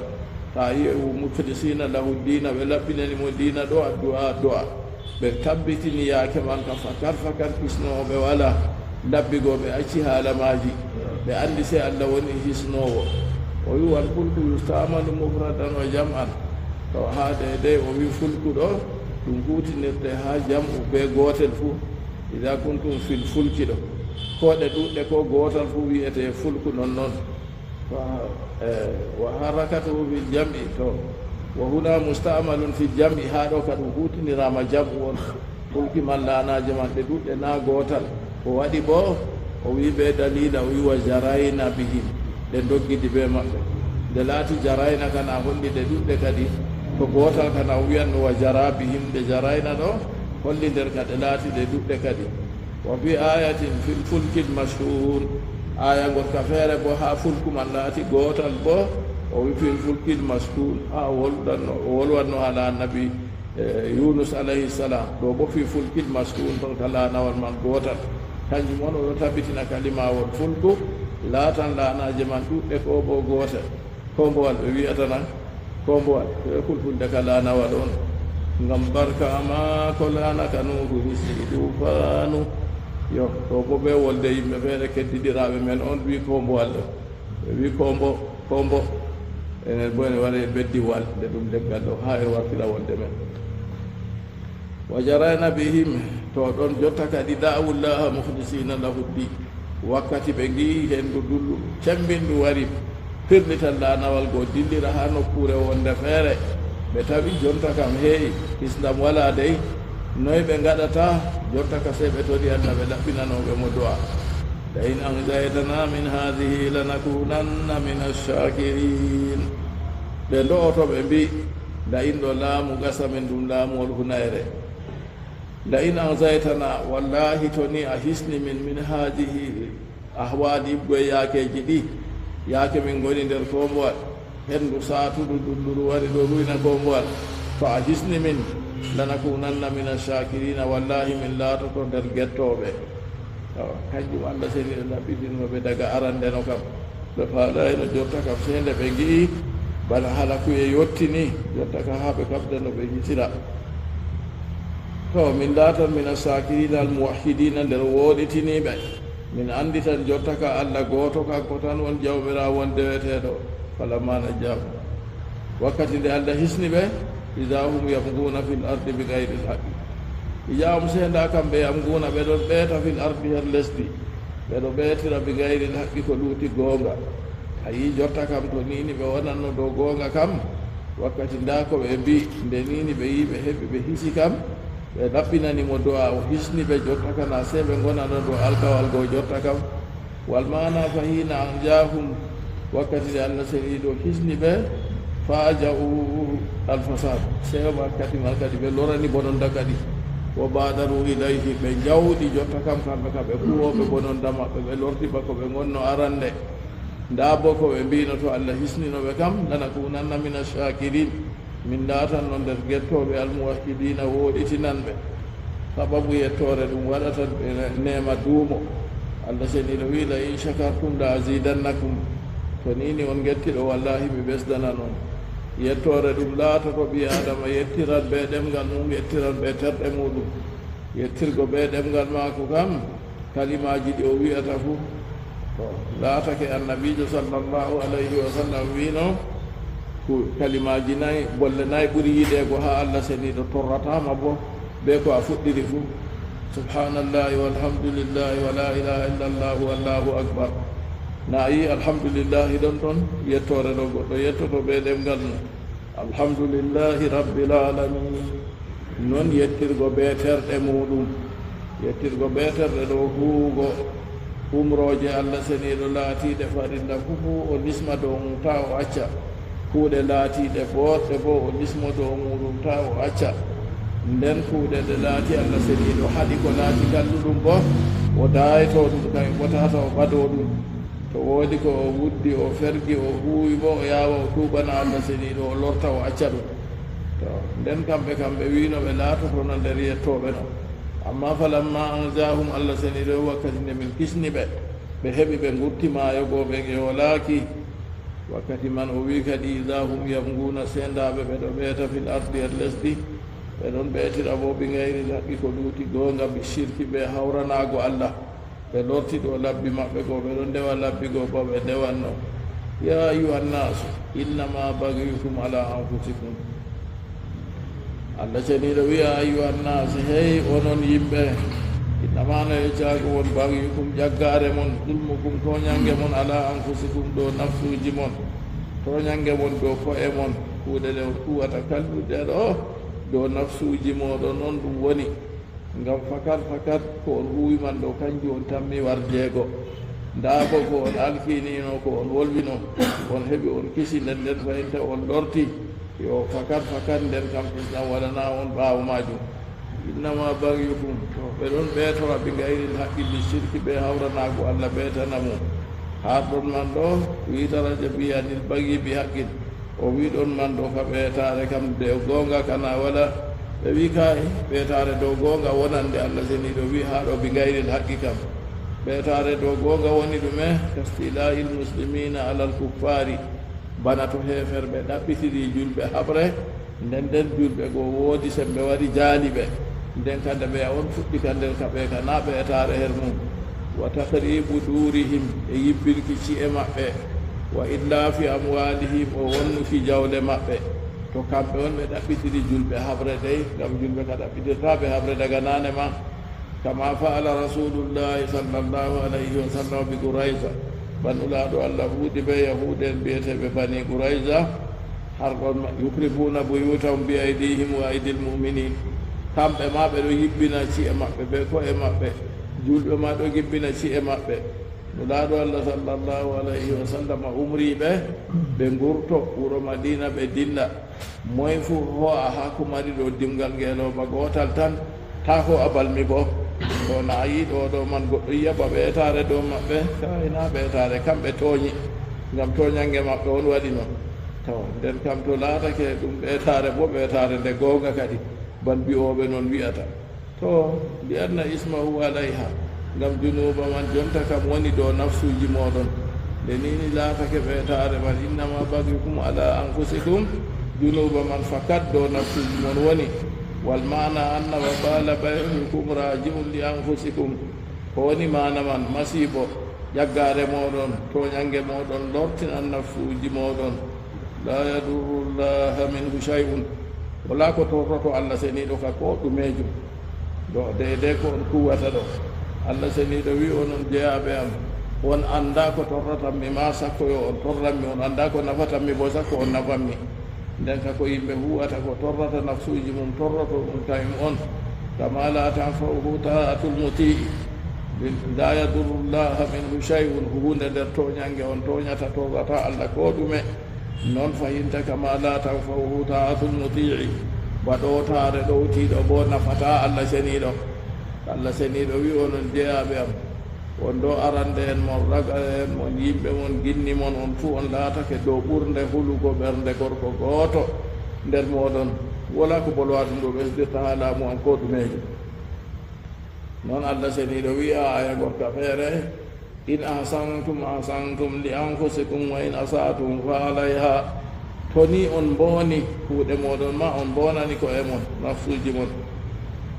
Ta yi'e o mukhlisina lahu ddina, ɓe laɓɓinani mo diina ɗo addu'a, addu'a. Ɓe tabbitini yaake man ka fakar fakar kisnooɓe walaa. Labbi goo ɓe acci haala maaji. Ɓe anndi sey Allah woni hisnoowo. O wi'i, "Wal fulku yusta'malu mufradan wa jam'an." To haa deydey o wi'i fulku ɗo, ɗum huutinirte haa jam'u bee gootel fuu. Idaa kuntum fil fulki ɗo. Koo ɗe ɗuuɗɗe koo gootal fuu wi'etee fulku non non. Wa, eh, wa harakatuhu fil jam'i, to, wa huna musta'malun fil jam'i, haa ɗo ka ɗum huutiniraama jam'u on. Fulki man laanaaje man ɗe ɗuuɗɗe naa gootal. Ko waɗi boo, o wi'i bee daliila, o wi'i, "Wa jarayna bihim." Ɗe ndoggidi bee maɓɓe. Nde laati jarayna kan a holli ɗe ɗuuɗɗe kadi. To gootal kan a wi'anno wa jara bihim, nde jarayna ɗo, holli nder ka ɗe laati ɗe ɗuuɗɗe kadi. Wa fi ayatin fil fulkil mashhun. Aya ngol ka feere boo haa fulku man laati gootal boo, o wi'i fil fulkil mashhun. Haa o wolwanno, o wolwanno haala annabi, eh, Yunus alayhi salam. Ɗo boo fil fulkil mashhun, ton ka laanawal man gootal. Kanjum on o ɗo tabitina kalimawol fulku, laatan laanaaje man ɗuuɗɗe koo boo gootel. Koommbowal ɓe wi'ata na? Koommbowal, ɓe fulfulde ka laanawal on. Ngam barka maako laana ka Nuuhu hisni ɗuufaanu. Yo, ɗo boo bee wolde yimɓe feere keddiɗiraaɓe men on wi'i koommbowal ɗo. Ɓe wi'i koombo, koombo. Enen boo ene wara e beddi wal, nde ɗum leggal ɗo, haa e wartira wolde men. Wa jarayna bihim, to ɗon jotta kadi da'awullaha mukhlisina lahu ddin. Wakkati ɓe ngi'i henndu ndullu cemmbindu wari, pirlital laanawal goo dillira haa nokkuure wonnde feere, ɓe tawi jonta kam, heey, hisndam walaa dey. Noy ɓe ngaɗata? Jonta ka sey ɓe tori Allah, ɓe laɓɓinanooɓe mo du'a. "La in anjaytana min haadhihi lanakunanna mina shakirin." Ɓe ndo'oto ɓe mbi'i, "La in ɗo laamu gasa min, ɗum laamuwol hunayre. La in anjaytana, wallaahi to ni a hisni min, min haadhihi ahwaali, yiɓgol yaakeeji ɗi, yaake min ngoni nder koombowal, henndu saatudu ndulluru wari ɗo ruyna koombowal, to a hisni min, lanakunanna mina shakirina, wallaahi min laatoto nder gettooɓe." Awa, kanjum Allah seniiɗo laɓɓinirno ɓe daga arande no kam. Ɓe faalaayno jotta kam, sey nde ɓe ngi'i bana halakuye yotti ni, jotta ka haa ɓe kaɓda no ɓe hisira. To min laatan mina shakirina al muwahhidina nder wooɗitiniiɓe. Min annditan jotta ka Allah gooto, kanko tan won Jawmiraawo, won deweteeɗo. Falamma najjahum. Wakkati nde Allah hisni ɓe, iza hum yabghuna fil ardi bi ghayril haqqi. Iza hum, sey ndaa kamɓe, yabghuna, ɓe ɗon ɓeeta, fil ardi, her lesdi. Ɓe ɗo ɓeetira bi ghayril haqqi, ko luuti goonga. A yi'i jotta kam, to niini ɓe wonanno dow goonga kam, wakkati ndaa ko ɓe mbi'i, nde niini ɓe yi'i ɓe heɓi, ɓe hisi kam, ɓe laɓɓinani mo du'a, o hisni ɓe jotta kana, sey ɓe ngonano dow alkawal goo jotta kam. Wal maana fa hiina anjaahum, wakkati nde Allah seniiɗo hisni ɓe, fa aja'u al fasad, sey wakkati man kadi ɓe lorani bononda kadi. Wa badaru ilayhi, ɓe njawɗi jotta kam kamɓe ka ɓe kuwooɓe bononda maɓɓe, ɓe lorti bako ɓe ngonno arande. Ndaa boo ko ɓe mbi'no to Allah hisnino ɓe kam, lanakunanna mina shakirin. Min laatanno nder gettooɓe, almuwahhidiina, wooɗitinanɓe. Sababu yettoore ɗum waɗata neema duumo. Allah seniiɗo wi: "La in shakartum la azidannakum." To ni ni on ngettiɗo, wallahi mi ɓesdanan on. Yettoore ɗum laatoto ɓii Aadama yettirat bee ɗemngal mum, yettirat bee terɗe muuɗum. Yettirgo bee ɗemngal maako kam, kalimaaji ɗi o wi'ata fuu, to laatake Annabiijo sallallahu alayhi wa sallam wi'no, ku-, kalimaaji nay, bolle nay ɓuri yiɗeego haa Allah seniiɗo, torrataama boo bee ko a fuɗɗiri fuu. Subhaanallahi walhamdulillahi wa laa ilaaha illallahu wallahu akbar. Na a yi'i alhamdulillahi ɗon ton, yettoore ɗo goɗɗo yettoto bee ɗemngal mum. Alhamdulillahi rabbil alamin. Non yettirgo bee terɗe muuɗum. Yettirgo bee terɗe ɗo huuwugo umrooje Allah seniiɗo laatiiɗe farilla fuu, o lisma dow mum, taa o acca. Kuuɗe laatiiɗe booɗɗe boo, o lismo dow muuɗum, taa o acca. Nden kuuɗe ɗe laati Allah seniiɗo haɗi ko laati kalluɗum boo, o daayto ɗum, kam o ɓotaata o ɓado ɗum. To woodi ko o wuddi, o fergi, o huuwi boo, o yaawa o tuubana Allah seniiɗo, o lorta o acca ɗum. To, nden kamɓe, kamɓe wi'no ɓe laatotono nder yettooɓe no. Amma falamma anjaahum, Allah seniiɗo, wakkati nde min kisni ɓe, ɓe heɓi ɓe ngurti maayo goo ɓe ngewolaaki. Wakkati man o wi'i kadi, idaa hum yabguuna, seendaaɓe ɓe ɗo ɓeeta fil ardi, nder lesdi, ɓe ɗon ɓeetira boo bi gayril haqqi, ko luuti goonga, bi shirki, bee hawranaago Allah. Ɓe lorti ɗo labbi maɓɓe goo, ɓe ɗon ndewa labbi goo boo ɓe ndewanno. Yaa ayyuhan naasu, innama bagyukum ala anfusikum. Allah seniiɗo wi'a, ayyuhan naas, hey onon yimɓe, innama no yeccaago won bagyukum, ƴaggaare mon, zulmukum, tooñannge mon, ala anfusikum, dow nafsuuji mon. Tooñannge mon dow ko'e mon, kuuɗe ɗe on kuwata kalluɗe ɗo, dow nafsuuji mooɗon on ɗum woni. Ngam fakat, fakat ko on huuwi man ɗo, kanjum on tammi warjeego. Ndaa boo ko on alkinino, ko on wolwino, on heɓi, on kisi, nden nden fahinta on lorti. Yo, fakat, fakat, nden kam kisnam waɗanaa on ɓaawo maajum. Innama bagyukum, to ɓe ɗon ɓeetora bi gayril haqqi, bi shirki, bee hawranaago Allah ɓeetana mum. Haa ɗon man ɗo, wi'i daraja bi anil bagyi bi haqqin. O wi'i ɗon man ɗo ka ɓeetaare kam dow goonga kana wala. Ɓe wi'i kaay, ɓeetaare dow goonga wonan de Allah seniiɗo wi'i haa ɗo bi gayril haqqi kam. Ɓeetaare dow goonga woni ɗume? Kastila'il muslimina alal kuffaari. Bana to heeferɓe ɗaɓɓitiri julɓe haɓre, nden nden julɓe go woodi sembe wari jaali ɓe. Nden ka nde ɓe on fuɗɗi ka nder ka ɓe ka na ɓeetaare her mum. Wa takhribu durihim, e yibbinki ci'e maɓɓe. Wa itlaafi amwalihim, o wonnuki jawle maɓɓe. To kamɓe on ɓe ɗaɓɓitiri julɓe haɓre dey, ngam julɓe ka ɗaɓɓitirta ɓe haɓre daga naane ma. Kama fa'ala Rasulullahi sallallahu alayhi wa sallam bi Qurayza. Ba Nulaaɗo Allah huuɗi bee Yahuudu'en bi'eteeɓe Bani Qurayza, har ɗon ma-, yukhribuuna buyuutahum bi aydihim wa aydil mu'miniin. Kamɓe ma ɓe ɗo yibbina ci'e maɓɓe bee ko'e maɓɓe. Julɓe ma ɗo yibbina ci'e maɓɓe. Nulaaɗo Allah sallallahu alayhi wa sallam umri ɓe, ɓe ngurto wuro Madiina, ɓe dilla. Moy fuu hoo'a haa ko mari ɗo dimngal ngeelooba gootal tan, taa hoo'a balmi boo. To na a yi'i ɗo, ɗo man goɗɗo yi'a ba ɓeetaare dow maɓɓe, kaay na ɓeetaare, kamɓe tooñi, ngam tooñannge maɓɓe on waɗi non. To, nden kam to laatake ɗum ɓeetaare boo, ɓeetaare nde goonga kadi, ban bi'ooɓe non wi'ata. To, li anna ismahu alayha, ngam junuuba man jonta kam woni dow nafsuuji mooɗon. Nde nii ni laatake ɓeetaare man, innama bagyukum ala anfusikum, junuuba man fakat dow nafsuuji mon woni. Wal maana anna wabala baghyikum raji'un li anfusikum. Ko woni maana man? Masiibo, ƴaggaare mooɗon, tooñannge mooɗon lortinan nafsuuji mooɗon. La yadurru llaha minhu shay'un. Walaa ko torroto Allah seniiɗo ka koo ɗumeejum. Ɗo, deydey ko on kuwata ɗo. Allah seniiɗo wi'i, onon jeyaaɓe am, on anndaa ko torratammi ma sakko yo on torrammi, on anndaa ko nafatammi boo sakko on nafammi. Nden ka ko yimɓe huuwata ko torrata nafsuuji mum, torroto ɗum kayum on. Kama la tanfa'uhu ta'atul muti'i. La yadurru llaha minhu shay'un, huunde nder tooñannge on tooñata torrata Allah koo ɗume. Non fahinta kama la tanfa'uhu ta'atul muti'i, ba ɗowtaare ɗowtiiɗo boo nafataa Allah seniiɗo. Allah seniiɗo wi'i, onon jeyaaɓe am, on ɗo arande'en mon, raga'en mon, yimɓe mon, ginni mon, on fuu on laatake dow ɓurnde hulugo ɓernde gorko gooto nder mooɗon. Walaa ko bolwa ɗum ɗo ɓesdirta haa laamu am koo ɗumeejo. Noon Allah seniiɗo wi'a aya gorka feere, "In ahsantum ahsantum li anfusikum wa in asatum fa alayha." To ni on mbooni kuuɗe mooɗon ma, on mboonani ko'e mon, nafsuuji mon.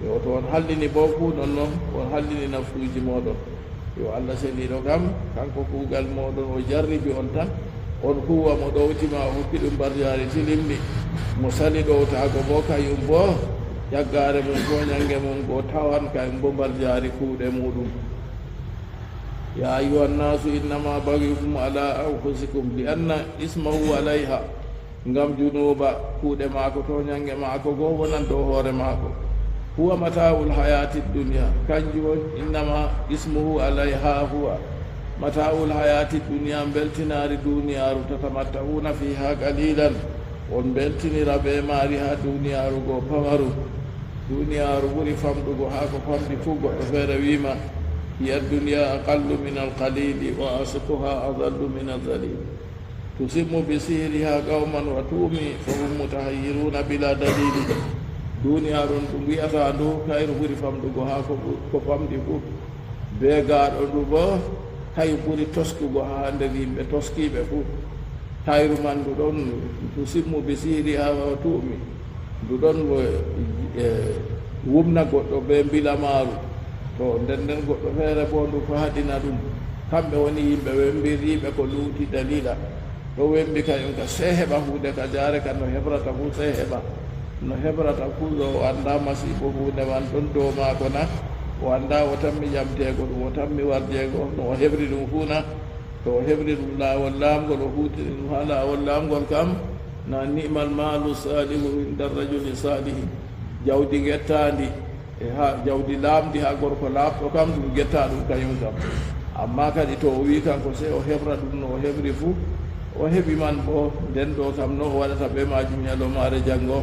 Yo to on hallini boo kuuɗon non, on hallini nafsuuji mooɗon. Yo Allah seniiɗo kam, kanko kuugal mooɗon o jarribi on tan, on huuwa mo ɗowti ma, o hokki ɗum mbarjaari tilimndi, mo sali ɗowtaago boo, kayum boo ƴaggaare mum koo ɲannge mum goo tawan, kayum boo mbarjaari kuuɗe muuɗum. Ya ayyuha nnaasu innama bagyukum ala anfusikum li anna ismahu alayha. Ngam junuuba kuuɗe maako, tooɲannge maako goo wonan dow hoore maako. Huwa mata'ul hayati dunya, kanjum woni innama ismuhu alayha huwa mata'ul hayati dunya, mbeltinaari duuniyaaru, tatamatta'una fiha qalilan, on mbeltinira bee maari haa duuniyaaru goo pamaru. Duuniyaaru ɓuri famɗugo haa ko famɗi fuu, goɗɗo feere wi'i ma, hiya dunya aqallu min alqalili wa asquha adallu min adalil. Tusimmu bi sihriha qawman wa tu'mi fa hum mutahayyiruna bila dalili. Duuniyaaru on ɗum wi'ata ndu kayru ɓuri famɗugo haa ko ɓu-, ko famɗi fuu. Bee gaaɗo ndu boo, kayru ɓuri toskugo haa nder yimɓe toskiiɓe fuu. Kayru man ndu ɗon tusimmu bi sihriha wa tu'mi. Ndu ɗon wo-, e, wumna goɗɗo bee mbilamaaru. To nden nden goɗɗo feere boo ndu fahaɗina ɗum. Kamɓe woni yimɓe wemmbirɗiiɓe ko luuti daliila. Ɗo wemmbi kayum ka sey heɓa huunde ka jaare ka no hebrata fuu sey heɓa. No hebrata fuu ɗo o anndaa masiibo huunde man ɗon dow maako na? O anndaa o tammi ƴamteego ɗum, o tammi warjeego no o heɓri ɗum fuu na? To o heɓri ɗum laawol laamngol, o huutini ɗum haa laawol laamngol kam, na ni'mal maalu saalihu inda rajuli saalihi. Jawdi ngettaandi e haa jawdi laamndi haa gorko laaɓɗo kam, ɗum getta ɗum kayum kam. Ammaa kadi to o wi'i kanko sey o heɓra ɗum no o heɓri fuu, o heɓi man boo, nden ɗo kam no o waɗata bee maajum ɲalawmaare jaŋngo?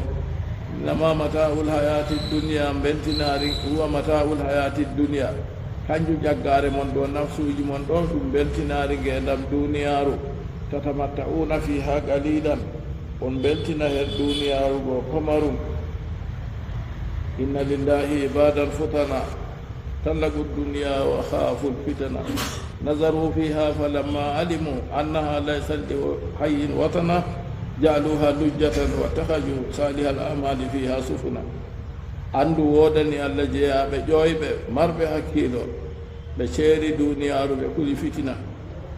Innama mata'ul hayati dunya, mbeltinaari, huwa mata'ul hayati dunya. Kanjum ƴaggaare mon ɗo, nafsuuji mon ɗo, ɗum mbeltinaari ngeendam duuniyaaru. Tatamatta'una fiha qalilan, on mbeltina her duuniyaaru go pamarum. Inna lillahi ibadan futana, tallagu dunya wa khafu lfitana. Nazaru fiha falamma alimu annaha laysat li hayyin watana, ja'aluha lujjatan wa takhaju salihal amali fiha sufuna. Anndu woodani Allah jeyaaɓe ƴooyɓe, marɓe hakkiilo. Ɓe ceeri duuniyaaru, ɓe kuli fitina.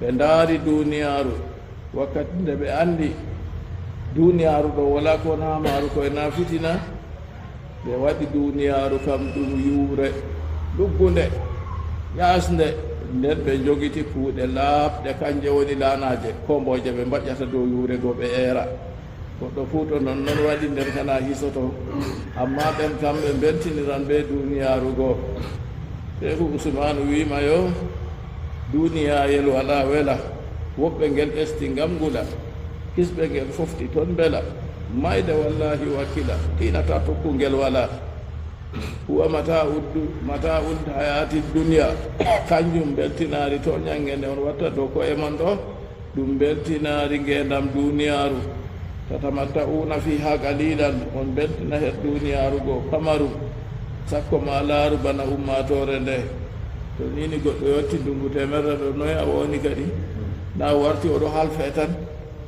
Ɓe ndaari duuniyaaru, wakkati nde ɓe anndi duuniyaaru ɗo walaa ko wona maaru, ko e na fitina. Ɓe waɗi duuniyaaru kam ɗum yuure ɗuggunde, ƴaasnde. Nden ɓe njogiti kuuɗe laaɓɗe, kanje woni laanaaje, kombooje ɓe mbaƴƴata dow yuure go ɓe eera. Goɗɗo fuu to non non waɗi nder kana hisoto. Ammaa ɓen kam ɓe mbeltiniran bee duuniyaaru go. Seeku Usmaanu wi'i ma yo, duuniyaayel walaa wela, woɓɓe ngel ɓesti ngam ngula, hisɓe ngel fofti ton mbela, mayde wallaahi wakila, tiinata tokku ngel walaa. Huwa mata'ud du-, mata'ul hayati dunya, kanjum mbeltinaari to ɲannge nde on watta dow ko'e mon ɗo, ɗum mbeltinaari ngeendam duuniyaaru. Tatamatta'una fiha qalilan, on mbeltina her duuniyaaru go pamarum. Sakko ma laaru bana ummaatoore nde. To ni ni goɗɗo yotti ndungu teemerre ɗo, noy a woni kadi? Na warti o ɗo halfe tan.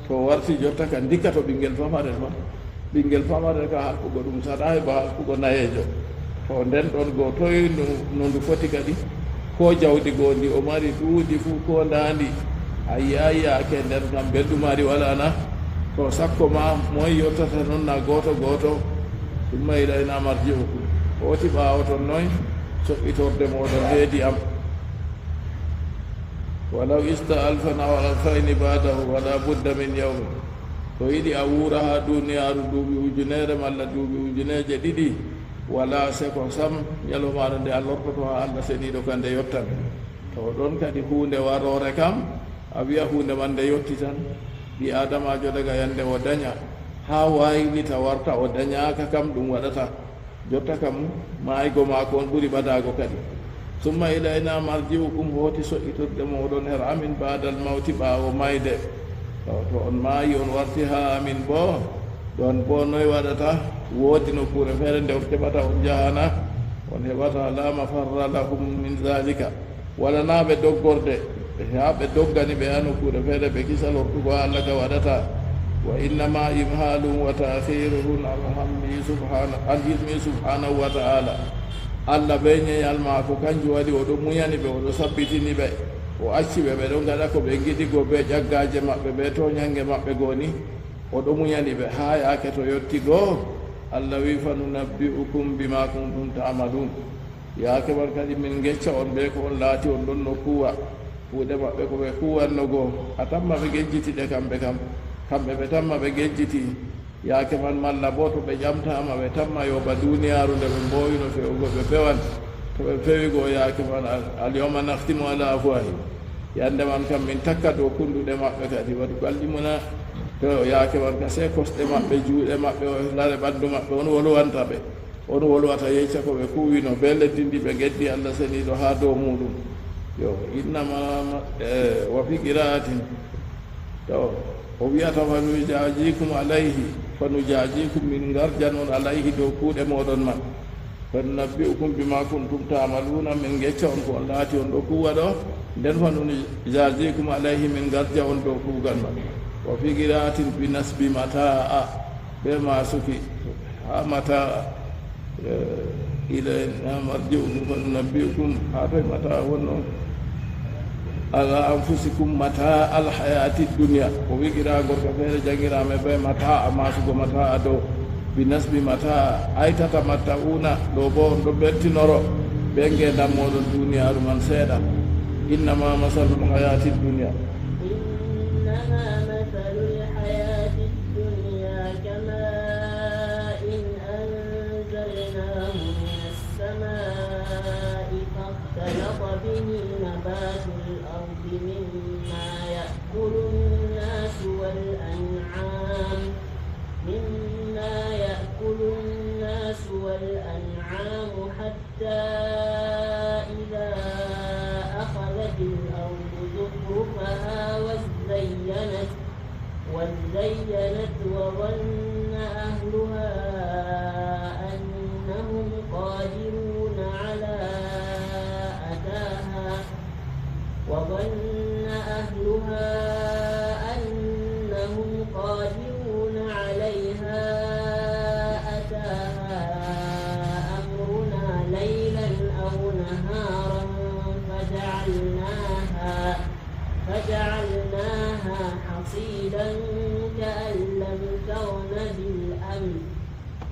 To warti jotta ka ndikka to ɓinngel famarel ma. Ɓinngel famarel ka halkugo ɗum saɗaay ba halkugo nayeejo. To nden ɗon go toy no, no ndu foti kadi? Ko jawdi go ndi o mari ɗuuɗi fuu ko ndaandi. A yi'aay yaake nden kam belɗum mari walaa na? To sakko ma moy yottata non na gooto gooto? Summa ilayna marji'ukum. Hooti ɓaawo ton noy soɓɓitorde mooɗon heedi am. Walaw ista alfan aw alfayni ba'dahu wala budda min yawmin. To yiɗi a wuura haa duuniyaaru duuɓi ujuneere malla duuɓi ujuneeje ɗiɗi, walaa seko sam, ɲalawmaare nde a lortoto haa Allah seniiɗo ka nde yottan. To ɗon kadi huunde waroore kam, a wi'a huunde man nde yotti tan. Ɓii Aadamaajo daga yande o danya haa waylita warta o danyaaka kam ɗum waɗata. Jotta kam, maaygo maako on ɓuri ɓadaago kadi. Summa ilayna marji'ukum, hooti so'itorde mooɗon her amin ba'dal mawti, ɓaawo mayde. To, to on maayi, on warti haa amin boo, ɗon boo noy waɗata? Woodi nokkuure feere nde on keɓata on njahana? On heɓata la mafarra lahum min zalika, walanaa ɓe doggorde, haa ɓe doggani ɓe haa nokkuure feere, ɓe kisa lortugo haa Allah ka waɗata. Wa innama imhaluhum wa ta'khiruhum an ilmi subhana-, an ilmi subhanahu wa ta'ala. Allah be nyeyal maako kanjum waɗi o ɗo munyani ɓe, o ɗo sabbitini ɓe, o acci ɓe, ɓe ɗo ngaɗa ko ɓe ngiɗi go be ƴaggaaje maɓɓe, be toonyange maɓɓe goni. O ɗo munyani ɓe haa yaake to yotti go, Allah wi, "Fa nunabbi'ukum bima kuntum ta'malun." Yaake man kadi min ngecca on be ko on laati on ɗon no kuwa. Kuuɗe maɓɓe ko ɓe kuwanno go, a tamma ɓe ngejjiti ɗe kamɓe kam. Kamɓe ɓe tamma ɓe ngejjiti. Yaake man malla bo to ɓe ƴamtaama ɓe tamma yo ba duniyaaru nde ɓe mboowino fewugo ɓe pewan. To ɓe pewi go yaake man, al-, "Al-yawma nakhtimu ala afwahihim." Yande man kam min takka dow kunduɗe maɓɓe kadi. Wa tukallimuna, to yaake man ka sey kosɗe maɓɓe, juuɗe maɓɓe, o lare ɓandu maɓɓe, on wolwanta ɓe. On wolwata yecca ko ɓe kuwino be leddi ndi ɓe geddi Allah seniiɗo haa dow muuɗum. Yo, innama, eh, wa fi qira'atin. To, o wi'ata, "Fa nujazikum alayhi, fa nujazikum, min ngarjan on alayhi dow kuuɗe mooɗon man. Fa nunabbi'ukum bima kuntum ta'maluna, min ngecca on ko on laati on ɗo kuwa ɗo. Nden fa nujazikum alayhi, min ngarja on dow kuugal man." Wa fi qira'atin bi nasbi mata'a, be masuki. Ha mata, eh, ilayna marji'ukum fa nunabbi'ukum, ha toy mata wonno? "Ala anfusikum mata al hayati dunya." O wi qira'a gorko feere jangiraama be mata, amma sugo mata a dow. Bi nasbi mata, ay tatamatta'una, ɗo bo on ɗo beltinoro be ngeendam mooɗon duniyaaru man seeɗa. "Innama masalul hayati dunya." إنما مثل الحياة الدنيا كماء أنزلناه من السماء فاختلط به نبات الأرض مما يأكل الناس والأنعام، مما يأكل الناس والأنعام، حتى إذا أخذت الأرض زخرفها وازينت، وازينت وظن أهلها أنهم قادرون على أتاها، وظن أهلها أنهم قادرون عليها أتاها أمرنا ليلا أو نهارا فجعلناها، فجعلناها حصيدا كأن لم تغن بالأمس،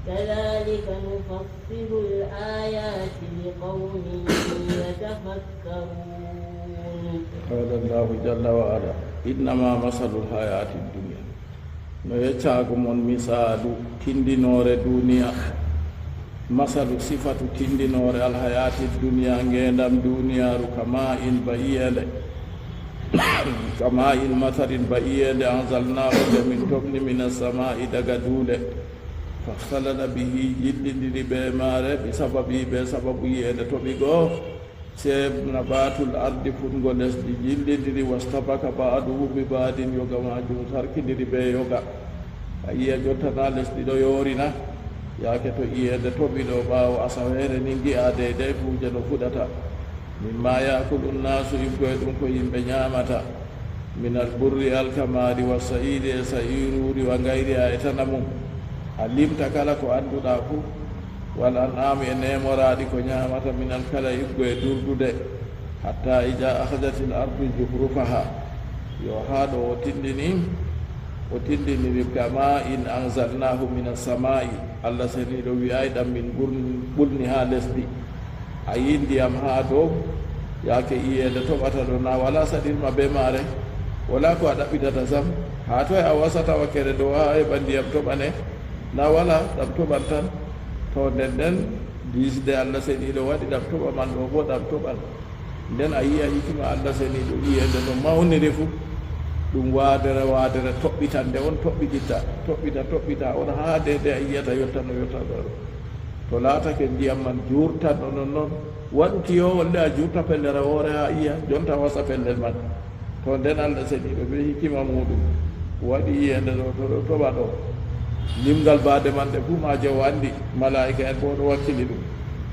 كذلك نفصل الآيات لقوم يتفكرون. قال الله جل وعلا: إنما مثل الحياة الدنيا. No yeccaago mon misaalu tindinoore duniya, masalu sifatu tindinoore alhayaati duniya, ngeendam duniyaaru, kama in ba iyeende, kama in masarin ba iyeende, anzalnaahu nde min toɓni, mina samaa'i daga duule, faxtalata bihi, jillindiri be maare, bi sababi, be sababu iyeende toɓi goo. Sey nabatul ardi, fuɗngo lesdi, jillindiri, wastabaka ba'duhu bi ba'din, yoga maajum sarkindiri be yoga. A yi'a jotta na lesdi ɗo yoorina, yaake to iyeende toɓi ɗo, ɓaawo asaweere ni ngi'a deydey kuuje no fuɗata. Mimma ya'kulu nnaasu, iggoye ɗum ko yimɓe nyaamata. Minal burri, alkamaari, wa sa'iiri, e sa'iiruuri, wa gayriha, e tana mum. A limta kala ko annduɗaa fuu. Wal an'aami, e neemoraaɗi ko nyaamata minal kala iggo e durdude. Hatta ida akhadatil ardu zukhrufaha. Yo haa ɗo o tindini, o tindiniri kama in anzalnahu minas samaa'i. Allah seniiɗo wi'aay ɗam min ɓurni, ɓulni haa lesdi. A yii ndiyam haa dow, yaake iyeende toɓata ɗo, na wala saɗirma be maare, wala ko a ɗaɓɓitata sam. Haa toy a wasata wakkere dow haa heɓa ndiyam toɓane? Na wala, ɗam toɓan tan. To nden nden, diisde Allah seniiɗo waɗi ɗam toɓa man ɗo boo, ɗam toɓan. Nden a yi'a hikima Allah seniiɗo, iyeende no mawniri fuu. Ɗum waadere, waadere toɓɓitande on toɓɓititta, toɓɓita, toɓɓita on haa deydey a yi'ata yotta no yotta ɗo. To laatake ndiyam man juurtan ɗo nonnon, waɗu tiyoowol nde a juurta pellere woore haa iya, jonta wasa pellel man. To nden Allah seniiɗo bee hikima muuɗum waɗi iyeende ɗo, to ɗo toɓa ɗo. Limgal baade man ɗe fuu maaje o anndi, malaa'ika en boo ɗo wakkili ɗum.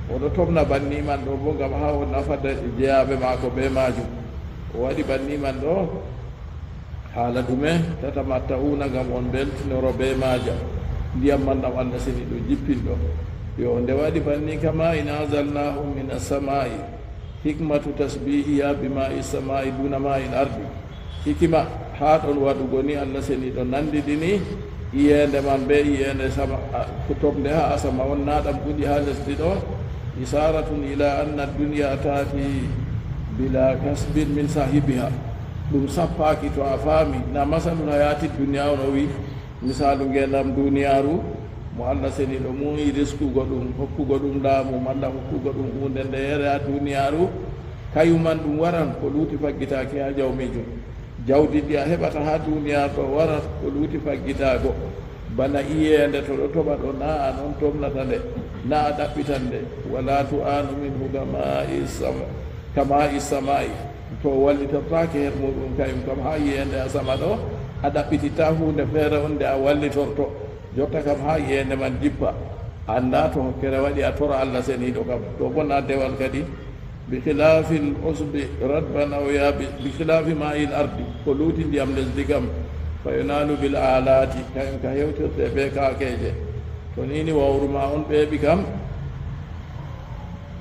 Oɗo tomna banni man ɗo bo ngam haa o nafa de-, jeyaaɓe maako bee maajum. O waɗi banni man ɗo haala ɗume? Tatamatta'una, ngam on mbeltinoro bee maajam. Ndiyam man ɗam Allah seniiɗo jippinɗo. Yo nde waɗi banni, kama in anzalnahu min as-sama'i. Hikmatu tasbihiha bi ma'i sama'i duna ma'il ardi. Hikima haa ɗon waɗugo ni, Allah seniiɗo nandidini iyeende man bee iyeende sama, a, ko toɓnde haa asama on, naa ɗam ɓuri haa lesdi ɗo. Isaratun ila anna dunya tati bila kasbin min sahibiha. Ɗum sappaaki to a faami, na masalul hayati dunya on o wi. Misaalu ngeendam duniyaaru, mo Allah seniiɗo muuyi riskugo ɗum, hokkugo ɗum laamu, malla hokkugo ɗum huunde ndeyeere haa duniyaaru, kayuman ɗum waran ko luuti faggitaaki haa jawmiijum. Jawdi ndi a heɓata haa duniyaaru ɗo waran ko luuti faggitaago. Bana iyeende to ɗo toɓa ɗo, naa an on tomnata nde, naa a ɗaɓɓitan nde. Wala tu'anu minhu kama isama, kama isama'i. To o wallitortaake her muuɗum kayum kam haa iyeende asama ɗo, a ɗaɓɓititta huunde feere on nde a wallitorto. Jotta kam haa iyeende man jippa. Annda to hokkere waɗi a tora Allah seniiɗo kam. To bo na dewal kadi. Bi khilafil usbi ratban aw yabi-, bi khilafi ma'il ardi. Ko luuti ndiyam lesdi kam. Fa yunalu bil alati. Kayum ka hewtirte bee kaakeeje. To ni ni wawru ma on ɓeeɓi kam.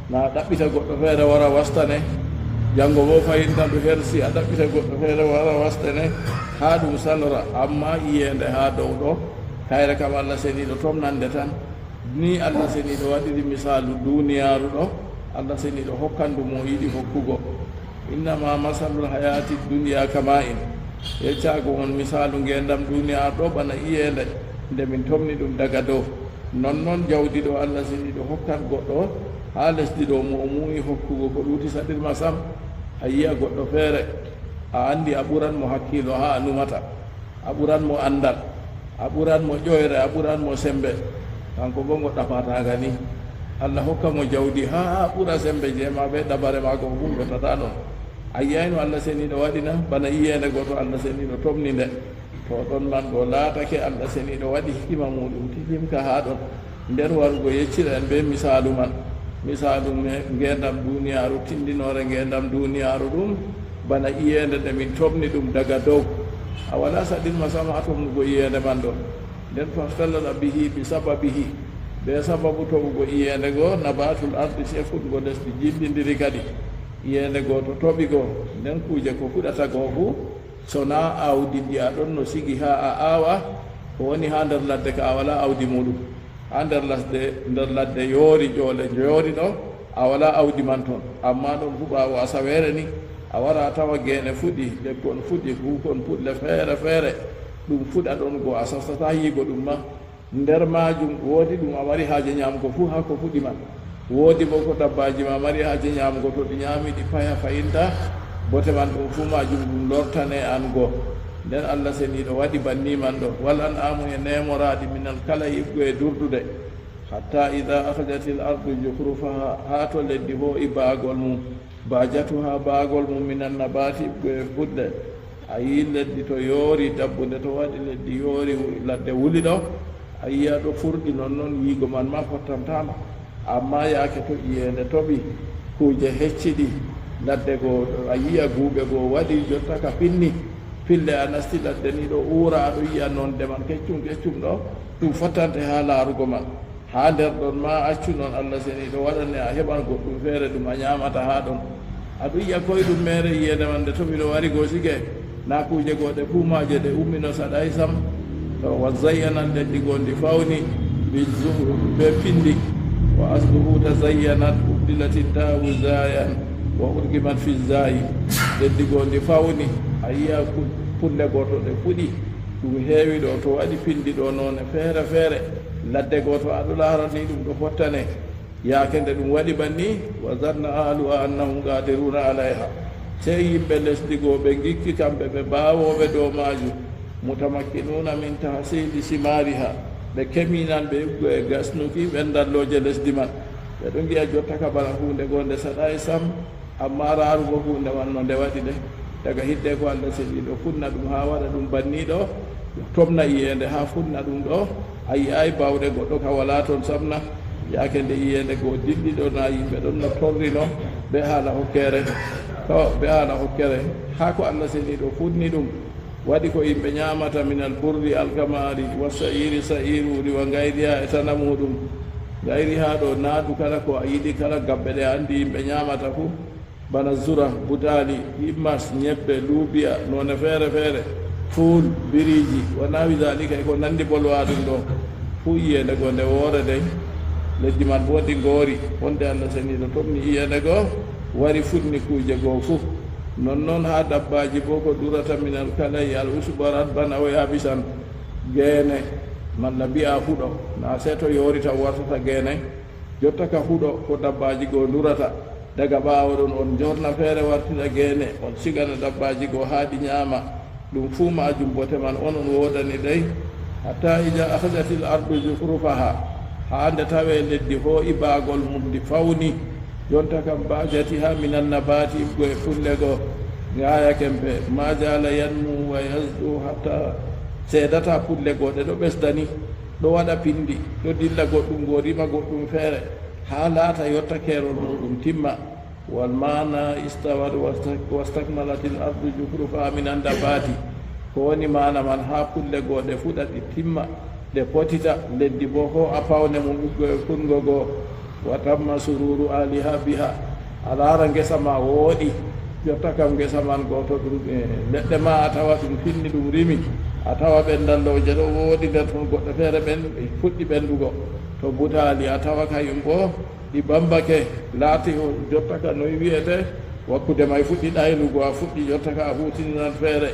Na a ɗaɓɓita goɗɗo feere wara wastane, janngo boo fayin na ndu hersi, a ɗaɓɓita goɗɗo feere wara wastane, haa ɗum sanora, ammaa iyeende haa dow ɗo, kayre kam Allah seniiɗo tomnande tan. Ni Allah seniiɗo waɗiri misaalu duniyaaru ɗo, Allah seniiɗo hokkan ndu mo yiɗi hokkugo. Innama masalul hayati dunya kama'in. Yeccaago on misaalu ngeendam duniyaaru ɗo bana iyeende nde min tomni ɗum daga dow. Nonnon jawdi ɗo Allah seniiɗo hokkan goɗɗo haa lesdi ɗo mo o muuyi hokkugo ko luuti saɗirma sam. A yi'a goɗɗo feere, a anndi a ɓuran mo hakkiilo haa a numata. A ɓuran mo anndal. A ɓuran mo ƴoyre, a ɓuran mo semmbe. Kaŋko boo ngo ɗapataa nga ni. Allah hokka mo jawdi haa ɓura semmbe jey ma bee dabare maako fuu yottata ɗon. A yi'ayno Allah seniiɗo waɗi na? Bana iyeende gooto Allah seniiɗo tomni nde. To ɗon man ɗo laatake Allah seniiɗo waɗi hikima muuɗum tilimka haa ɗon. Nder warugo yeccira en bee misaalu man, misaalu me-, ngeendam duniyaaru, tindinoore ngeendam duniyaaru ɗum, bana iyeende nde min tomni ɗum daga dow. A walaa saɗirma sam haa tomnugo iyeende man ɗon. Nden fahtallata bihi bi sababihi, bee sababu toɓugo iyeende go, nabatul ardi, sey fuɗgo lesdi jillindiri kadi. Iyeende go to toɓi go, nden kuuje ko fuɗata go fuu, so naa aawdi ndi a ɗon no sigi haa a aawa, ko woni haa nder ladde ka a walaa aawdi muuɗum. Haa nder ladde, nder ladde yoori ƴoole njoori ɗo, a walaa aawdi man ton. Ammaa ɗon fuu ɓaawo asaweere ni, a wara a tawa geene fuɗi, lekkon fuɗi, kuukon puɗle feere feere, ɗum fuɗa ɗon go a sasataa yi'ugo ɗum ma. Nder maajum woodi ɗum a mari haaje nyaamugo fuu haa ko fuɗi man. Woodi boo ko dabbaaji ma mari haaje nyaamugo, to ɗi nyaami ɗi paya fayinta, bote man ɗum fuu maajum ɗum lortane an go. Nden Allah seniiɗo waɗi banni man ɗo. Wal an'amu e neemoraaɗi minal kala yiɓgo e durdude. Hatta ida akhrajatil ardu jukhrufaha, haa to leddi hoo'i baagol mum. Bajatuha, baagol mum, minan nabati, yiɓgo e fuɗle. A yi'i leddi to yoori, dabbunde to waɗi leddi yoori, wu-, ladde wuli ɗo, a yi'a ɗo furɗi, nonnon yi'ugo man ma fottantama. Ammaa yaake to iyeende toɓi, kuuje hecciɗi, ladde go, a yi'a guuɓe go waɗi jotta ka finni, pille a nasti ladde ni ɗo uura, a ɗo yi'a nonde man keccum keccum ɗo, ɗum fottante haa laarugo man. Haa nder ɗon ma accu non Allah seniiɗo waɗane a heɓan goɗɗum feere ɗum a nyaamata haa ɗon. A ɗum yi'a koy ɗum meere iyeende man nde toɓi ɗo wari go sige, naa kuuje go ɗe fuu maaje ɗe ummino saɗaay sam. To wa zayyanat, leddi go ndi fawni, bi zuhru, be pindi. Wa asluhu tazayyanat, ubdilatit taa'u zaayan, wa udgimat fi zaayi. Leddi go ndi fawni, a yi'a ku-, kulle go to ɗe fuɗi. Ɗum heewi ɗo, to waɗi pindi ɗo noone feere feere. Ladde go to a ɗo laara ni ɗum ɗo fottane. Yaake nde ɗum waɗi banni, wa zanna ahluha annahum qadiruna alayha. Sey yimɓe lesdi go ɓe ngikki kamɓe ɓe baawooɓe dow maajum. Mutamakkinuna min tahsili simariha. Ɓe keminan ɓe yi'ugo e gasnuki ɓenndallooje lesdi man. Ɓe ɗo ngi'a jotta ka bana huunde go nde saɗaay sam. Ammaa raarugo huunde man no nde waɗi nde, daga hiddeeko Allah seniiɗo funna ɗum haa waɗa ɗum banni ɗo, tomna iyeende haa funna ɗum ɗo, a yi'aay baawɗe goɗɗo ka walaa ton sam na? Yaake nde iyeende goo dilli ɗo, na yimɓe ɗon no torrino be haala hokkere. To be haala hokkere, haa ko Allah seniiɗo fuɗni ɗum, waɗi ko yimɓe nyaamata minal burri, alkamaari, wa sa'iiri, sa'iiruuri, wa ngayriha, e tana muuɗum. Ngayriha ɗo, na du kala ko a yiɗi, kala gabbe ɗe a anndi yimɓe nyaamata fuu. Bana zura, butaali, himmas, nyebbe, luubiya, noone feere feere, fuul, biriiji, wa nahwi zaalika, e ko nanndi bolwaa ɗum ɗo. Fuu iyeende goo nde woore dey, leddi man boo ndi ngoori, wonde Allah seniiɗo tomni iyeende goo, wari fuɗni kuuje goo fuu. Nonnon haa dabbaaji boo ko durata minal kala'i al usba ratban aw yabisan, geene, malla mbi'aa huɗo, na sey to yoori tan wartata geene. Jotta ka huɗo ko dabbaaji goo ndurata. Daga ɓaawo ɗon on njorna feere wartira geene, on sigana dabbaaji goo haa ɗi nyaama. Ɗum fuu maajum bote man onon woodani dey. Hatta ida akhadatil ardu zukrufaha, haa nde tawee leddi hoo'i baagol mum, ndi fawni. Jonta kam bajatiha minan nabaati, iɓgo e pulle goo. Ngaaya kempe, ma jala yanmu wa yazdu, hatta seedata pulle goo ɗe ɗo ɓesdani. Ɗo waɗa pinndi, ɗo dilla goɗɗum goo, rima goɗɗum feere, haa laata yotta keerol muuɗum timma. Wal maana istawat wasta-, wastakmalatil ardu zukrufaha minan nabaati. Ko woni maana man? Haa pulle goo ɗe fuɗa, ɗi timma, ɗe potita, leddi boo hoo'a pawne mum, iɓgo e fuɗgo goo. Wa tamma sururu ahliha biha. A laara ngesa ma wooɗi, jotta kam ngesa man goo to ɗum, eh, leɗɗe ma a tawa ɗum finni, ɗum rimi, a tawa ɓenndallooje ɗo wooɗi nder ton, goɗɗe feere ɓen fuɗɗi ɓenndugo. To butaali a tawa kayum boo ɗi bambake, laati o jotta ka noy wi'ete, wakkude may fuɗɗi ɗaylugo, a fuɗɗi jotta ka a huutiniran feere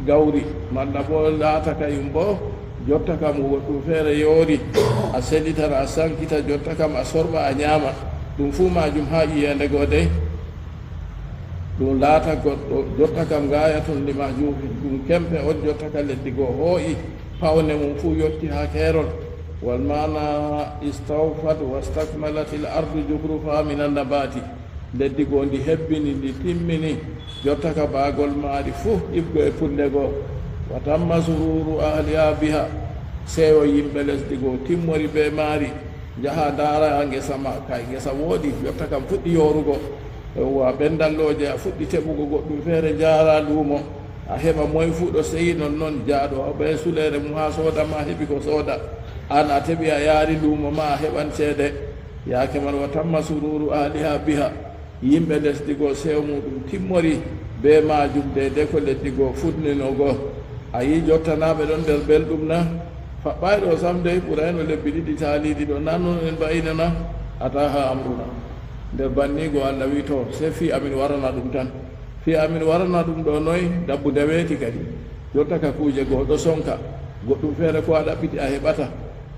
gawri, malla boo laata kayum boo jotta kam goɗɗum feere yoori, a selitara, a sankita, jotta kam a sorɓa, a nyaama. Ɗum fuu maajum haa iyeende goo dey. Ɗum laata goɗɗo, jotta kam gayatun li mahjufin, ɗum kempe on jotta ka leddi goo hoo'i, pawne mum fuu yotti haa keerol. Wal maana istawfat wastakmalatil ardu zukrufaha minan nabaati. Leddi goo ndi hebbini, ndi timmini, jotta ka baagol maari fuu, iɓgo e pulle goo. Wa tamma sururu ahliha biha. Seyo yimɓe lesdi goo timmori bee maari. Njaha ndaara ngesa ma, kay ngesa wooɗi, jotta kam fuɗɗi yoorugo. Yowwa, ɓenndallooje, a fuɗɗi teɓugo goɗɗum feere, njaara luumo. A heɓa moy fuu ɗo seyi, nonnon jaaɗo bee suleere mum haa sooda ma, heɓi ko sooda. An a teɓi, a yaari luumo ma, a heɓan ceede. Yaake man, wa tamma sururu ahliha biha. Yimɓe lesdi goo seyo muuɗum timmori bee maajum, deydey ko leddi goo fuɗnino goo. A yi'i jottanaaɓe ɗon nder belɗum na? Faɓɓaay ɗo sam dey, ɓurayno lebbi ɗiɗi taaliiɗi ɗo, na non en mba'ino na? Ataha amruna. Nder banni goo Allah wi'i, to, sey fii amin warana ɗum tan. Fii amin warana ɗum ɗo noy? Dabbude weeti kadi. Jotta ka kuuje goo ɗo sonka. Goɗɗum feere ko a ɗaɓɓiti a heɓata.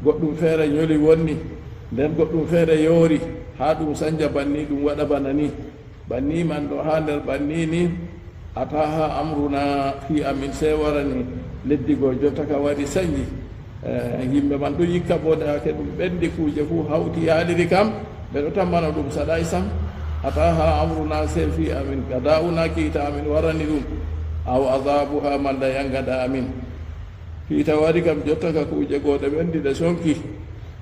Goɗɗum feere nyoli wonni. Nden goɗɗum feere yoori. Haa ɗum sanja banni, ɗum waɗa bana ni. Banni man ɗo, haa nder banni ni, ataha amruna, fii amin sey warani leddi goo, jotta ka wari sanji. Eh, yimɓe man ɗon yikka boo, daake ɗum ɓenndi, kuuje fuu hawti yaaliri kam, ɓe ɗo tammano ɗum saɗaay sam. Ataha amruna, sey fii amin, qada'una, kiita amin warani ɗum, aw azabuha, malla yangada amin. Kiita wari kam, jotta ka kuuje goo ɗe ɓenndi, ɗe sonki.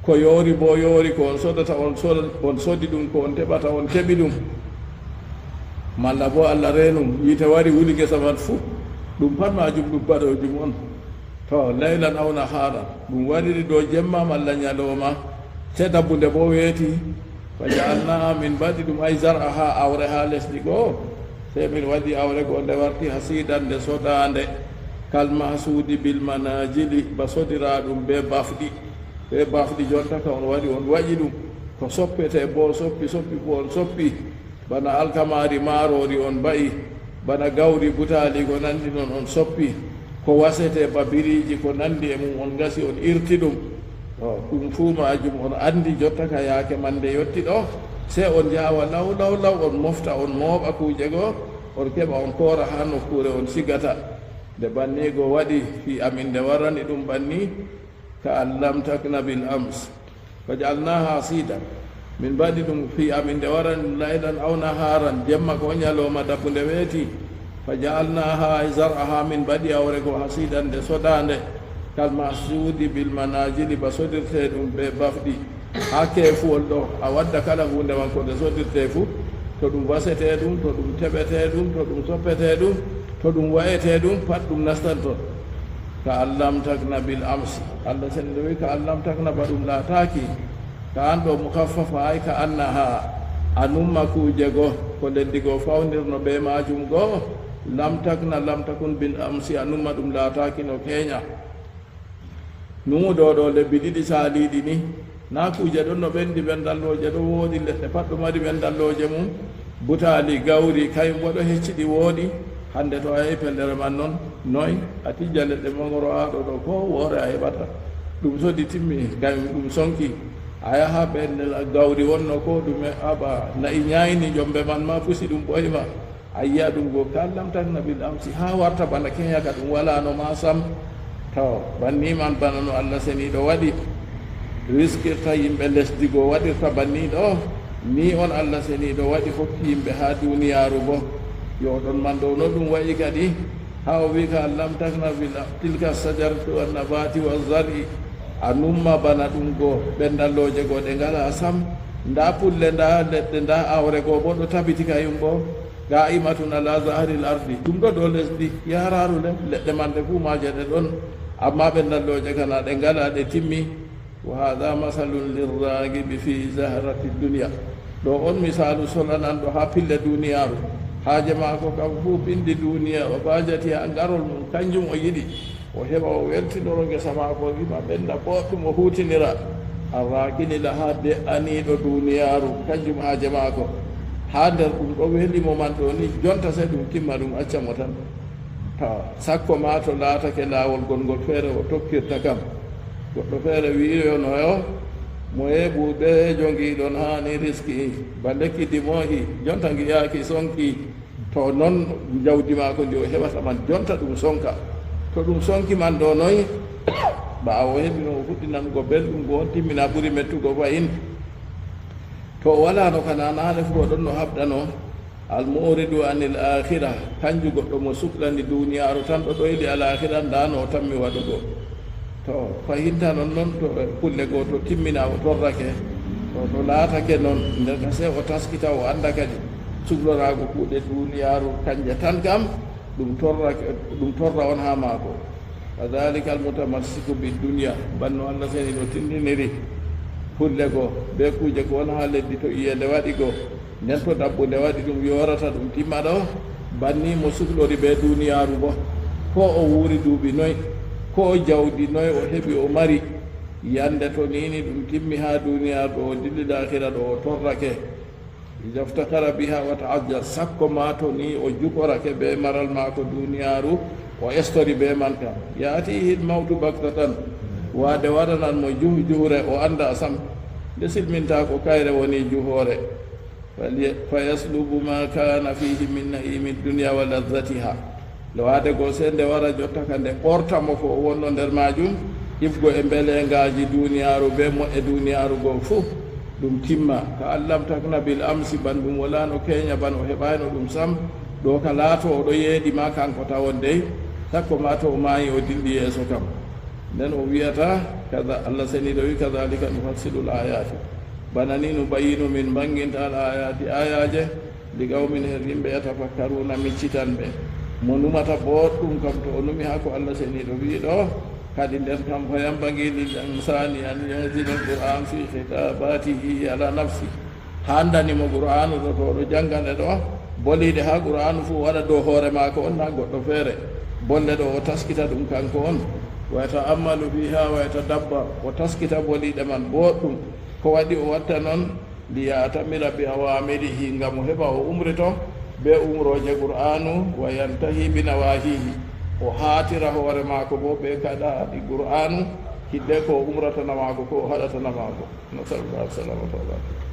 Ko yoori boo yoori, ko on sodata, on sod-, on sodi ɗum, ko on teɓata, on teɓi ɗum. Malla boo Allah reenum, yiite wari wuli ngesa man fuu. Ɗum pat maajum ɗum baɗoojum on. To, laylan aw naharan, ɗum wariri dow jemma malla nyalooma, sey dabbunde boo weeti. Fa ja'alnaha, min mbaɗi ɗum, ay zar'aha, aawre haa lesdi goo. Sey min waɗi aawre goo, nde warti hasiidan, nde sodaande. Kal mahsuudi bil manaajili, ba sodiraaɗum bee bafɗi. Bee bafɗi, jonta ka on wari on wa'i ɗum. Ko soppetee boo soppi, soppi boo on soppi. Bana alkamaari, maaroori on mba'i, bana gawri, butaali, ko nanndi non on soppi. Ko wasetee ba biriiji, ko nanndi e mum on ngasi on irti ɗum. To, ɗum fuu maajum on anndi, jotta ka yaake man nde yotti ɗo, sey on njaawa law, law, law, on mofta, on mooɓa kuuje goo, on keɓa on koora haa nokkuure on sigata. Nde banni goo waɗi fii amin, nde warani ɗum banni, ka an lam takna bil ams. Fa ja'alnaha hasidan. Min mbaɗi ɗum fii amin, nde warani laylan aw naharan, jemma ko nyalooma, dabbunde weeti. Fa ja'alnaha, ay zar'aha, min mbaɗi aawre goo hasidan, nde sodaande, kal mahsuudi bil manaajili, ba sodirtee ɗum bee bafɗi. haa keefuwol ɗo, a wadda kala huunde man ko nde sodirtee fuu, to ɗum wasetee ɗum, to ɗum teɓetee ɗum, to ɗum soppetee ɗum, to ɗum wa'etee ɗum, pat ɗum nastan ton. Ka an lam takna bil amsi. Allah seni ɗo wi ka an lam takna, ba ɗum laataaki. Ka an ɗo mukaffafa, ay ka annaha. A numma kuuje goo, ko leddi goo fawndirno bee maajum goo. Lam takna, lam takun bil amsi, a numma ɗum laataaki no keenya. Numu ɗo ɗo lebbi ɗiɗi saaliiɗi ni, na kuuje ɗon no ɓenndi, ɓenndallooje ɗo wooɗi, leɗɗe pat ɗo mari ɓenndallooje mum, butaali, gawri, kayum boo ɗo hecci ɗi wooɗi. Hannde to a yahi pellere man non, noy a tijja leɗɗe mangoro haa ɗo ɗo, ko woore a heɓata. Ɗum sodi timmi, kayum ɗum sonki. A yaha pellel gawri wonno ko ɗume, aba na'i nyaayni ƴombe man ma pusi ɗum ɓoyma. A yi'a ɗum go, ka lam takna bil amsi, haa warta bana keenya ka ɗum walaano ma sam. To, banni man bana no Allah seniiɗo waɗi, riskirta yimɓe lesdi go waɗirta banni ɗo, ni on Allah seniiɗo waɗi hokki yimɓe haa duniyaaru bo. Yo ɗon man ɗo no ɗum wa'i kadi, haa o wi'i ka lam takna bil tilka sajaratu wan nabati wa zar'i, a numma bana ɗum go, ɓendallooje go ɗe ngalaa sam. Ndaa pulle, ndaa leɗɗe, ndaa aawre go bo ɗo tabiti kayum bo. Qa'imatun ala zahril ardi, ɗum ɗo dow lesdi, yaaraaru le, leɗɗe man ɗe fuu maaje ɗe ɗon, ammaa ɓendallooje kana ɗe ngalaa, ɗe timmi. Wa hadha masalun lirragibi fi zahrati dunya. Ɗo on misaalu solananɗo haa pille duniyaaru. Haaje maako kam fuu pinndi duniya, wa bahjatiha, ngarol mum, kanjum o yiɗi. O heɓa o weltinoro ngesa maako, rima ɓennda booɗɗum, o huutinira. Arraakini lahaa, de'aniiɗo duniyaaru, kanjum haaje maako. Haa nder ɗum ɗo weli mo man ɗo ni, jonta sey ɗum timma, ɗum acca mo tan. To sakko ma to laatake laawol gongol feere o tokkirta kam. Goɗɗo feere wi'i yo no yo, moye buuɗe jongiiɗon haa ni riski, ba lekki dimoohi, jonta ngi'aaki sonki. To non jawdi maako ndi o heɓata man, jonta ɗum sonka. To ɗum sonki man ɗo noy? Ɓaawo o heɓi no o fuɗɗi nanugo belɗum, go on timmina ɓuri mettugo fahin. To o walaano kana naane fuu, o ɗon no haɓdano. Al mu'ridu anil akhira, kanju goɗɗo mo suklani duniyaaru tan, ɗo ɗoyli al akhira, ndaa no o tammi waɗugo. To fahinta non, non to kulle goo to timmina, o torrake, to, to laatake non, nden ka sey o taskita, o annda kadi sukloraago kuuɗe duniyaaru kanje tan kam, ɗum torrake, ɗum torra on haa maako. Wa dhalika al mutamassiku bid dunya, banno Allah seniiɗo tindiniri kulle goo bee kuuje ko won haa leddi, to iyeende waɗi goo, nden to ɗaɓɓunde waɗi ɗum yoorata, ɗum timma ɗo, banni mo suklori bee duniyaaru bo, ko o wuuri duuɓi noy, ko o jawdi noy o heɓi o mari, yande to niini ɗum timmi haa duniyaaru ɗo, o dilli laahira ɗo, o torrake. Iza iftakhara biha wa ta'ajjal, sakko ma to ni o jukorake bee maral maako duniyaaru, o estori bee man kam. Ya'tihi al mawtu baghtatan, waade waɗanan mo juhu juhure, o anndaa sam. Nde silmintaako kayre woni juhoore. Fali-, fa yaslubu ma kana fihi min na'imi dunya wa ladhatiha. Nde waade goo sey nde wara jotta ka nde ɓorta mo ko o wonno nder maajum, iɓgo e mbeleengaaji duniyaaru bee moƴƴe duniyaaru goo fuu, ɗum timma. Ka an lam takna bil amsi, ban ɗum walaano keenya, ban o heɓaayno ɗum sam. Ɗo ka laato o ɗo yeeɗi ma kanko tawon dey, sakko ma to o maayi o dilli yeeso kam. Nden o wi'ata, kaza, Allah seniiɗo wi'i, kadhalika nufassilu l ayati. Bana ni nubayyinu, min mbaŋginta, al ayati, ayaaje, li qawmin, her yimɓe, yatafakkaruna, miccitanɓe. Mo numata booɗɗum kam, to o numi haa ko Allah seniiɗo wi'i ɗo, kadi nden kam, fa yanbaghi lil insani an yanzila al qur'an fi khitabatihi ala nafsi. Handani mo qur'anu ɗo, to o ɗo jannga nde ɗo, boliiɗe haa qur'anu fuu waɗa dow hoore maako on, na goɗɗo feere. Bolle ɗo o taskita ɗum kanko on. Wa yata'ammalu fiha wa yatadabbar, o taskita boliiɗe man booɗɗum. Ko waɗi o watta non? Liya'tamira bi awamirihi, ngam o heɓa o umrito bee umrooje qur'anu, wa yantahi bi nawahihi, o haatira hoore maako boo bee kaɗaaɗi qur'anu, hidde ko o umratana maako, ko o haɗatana maako. Nasalullah salamata wal afiya.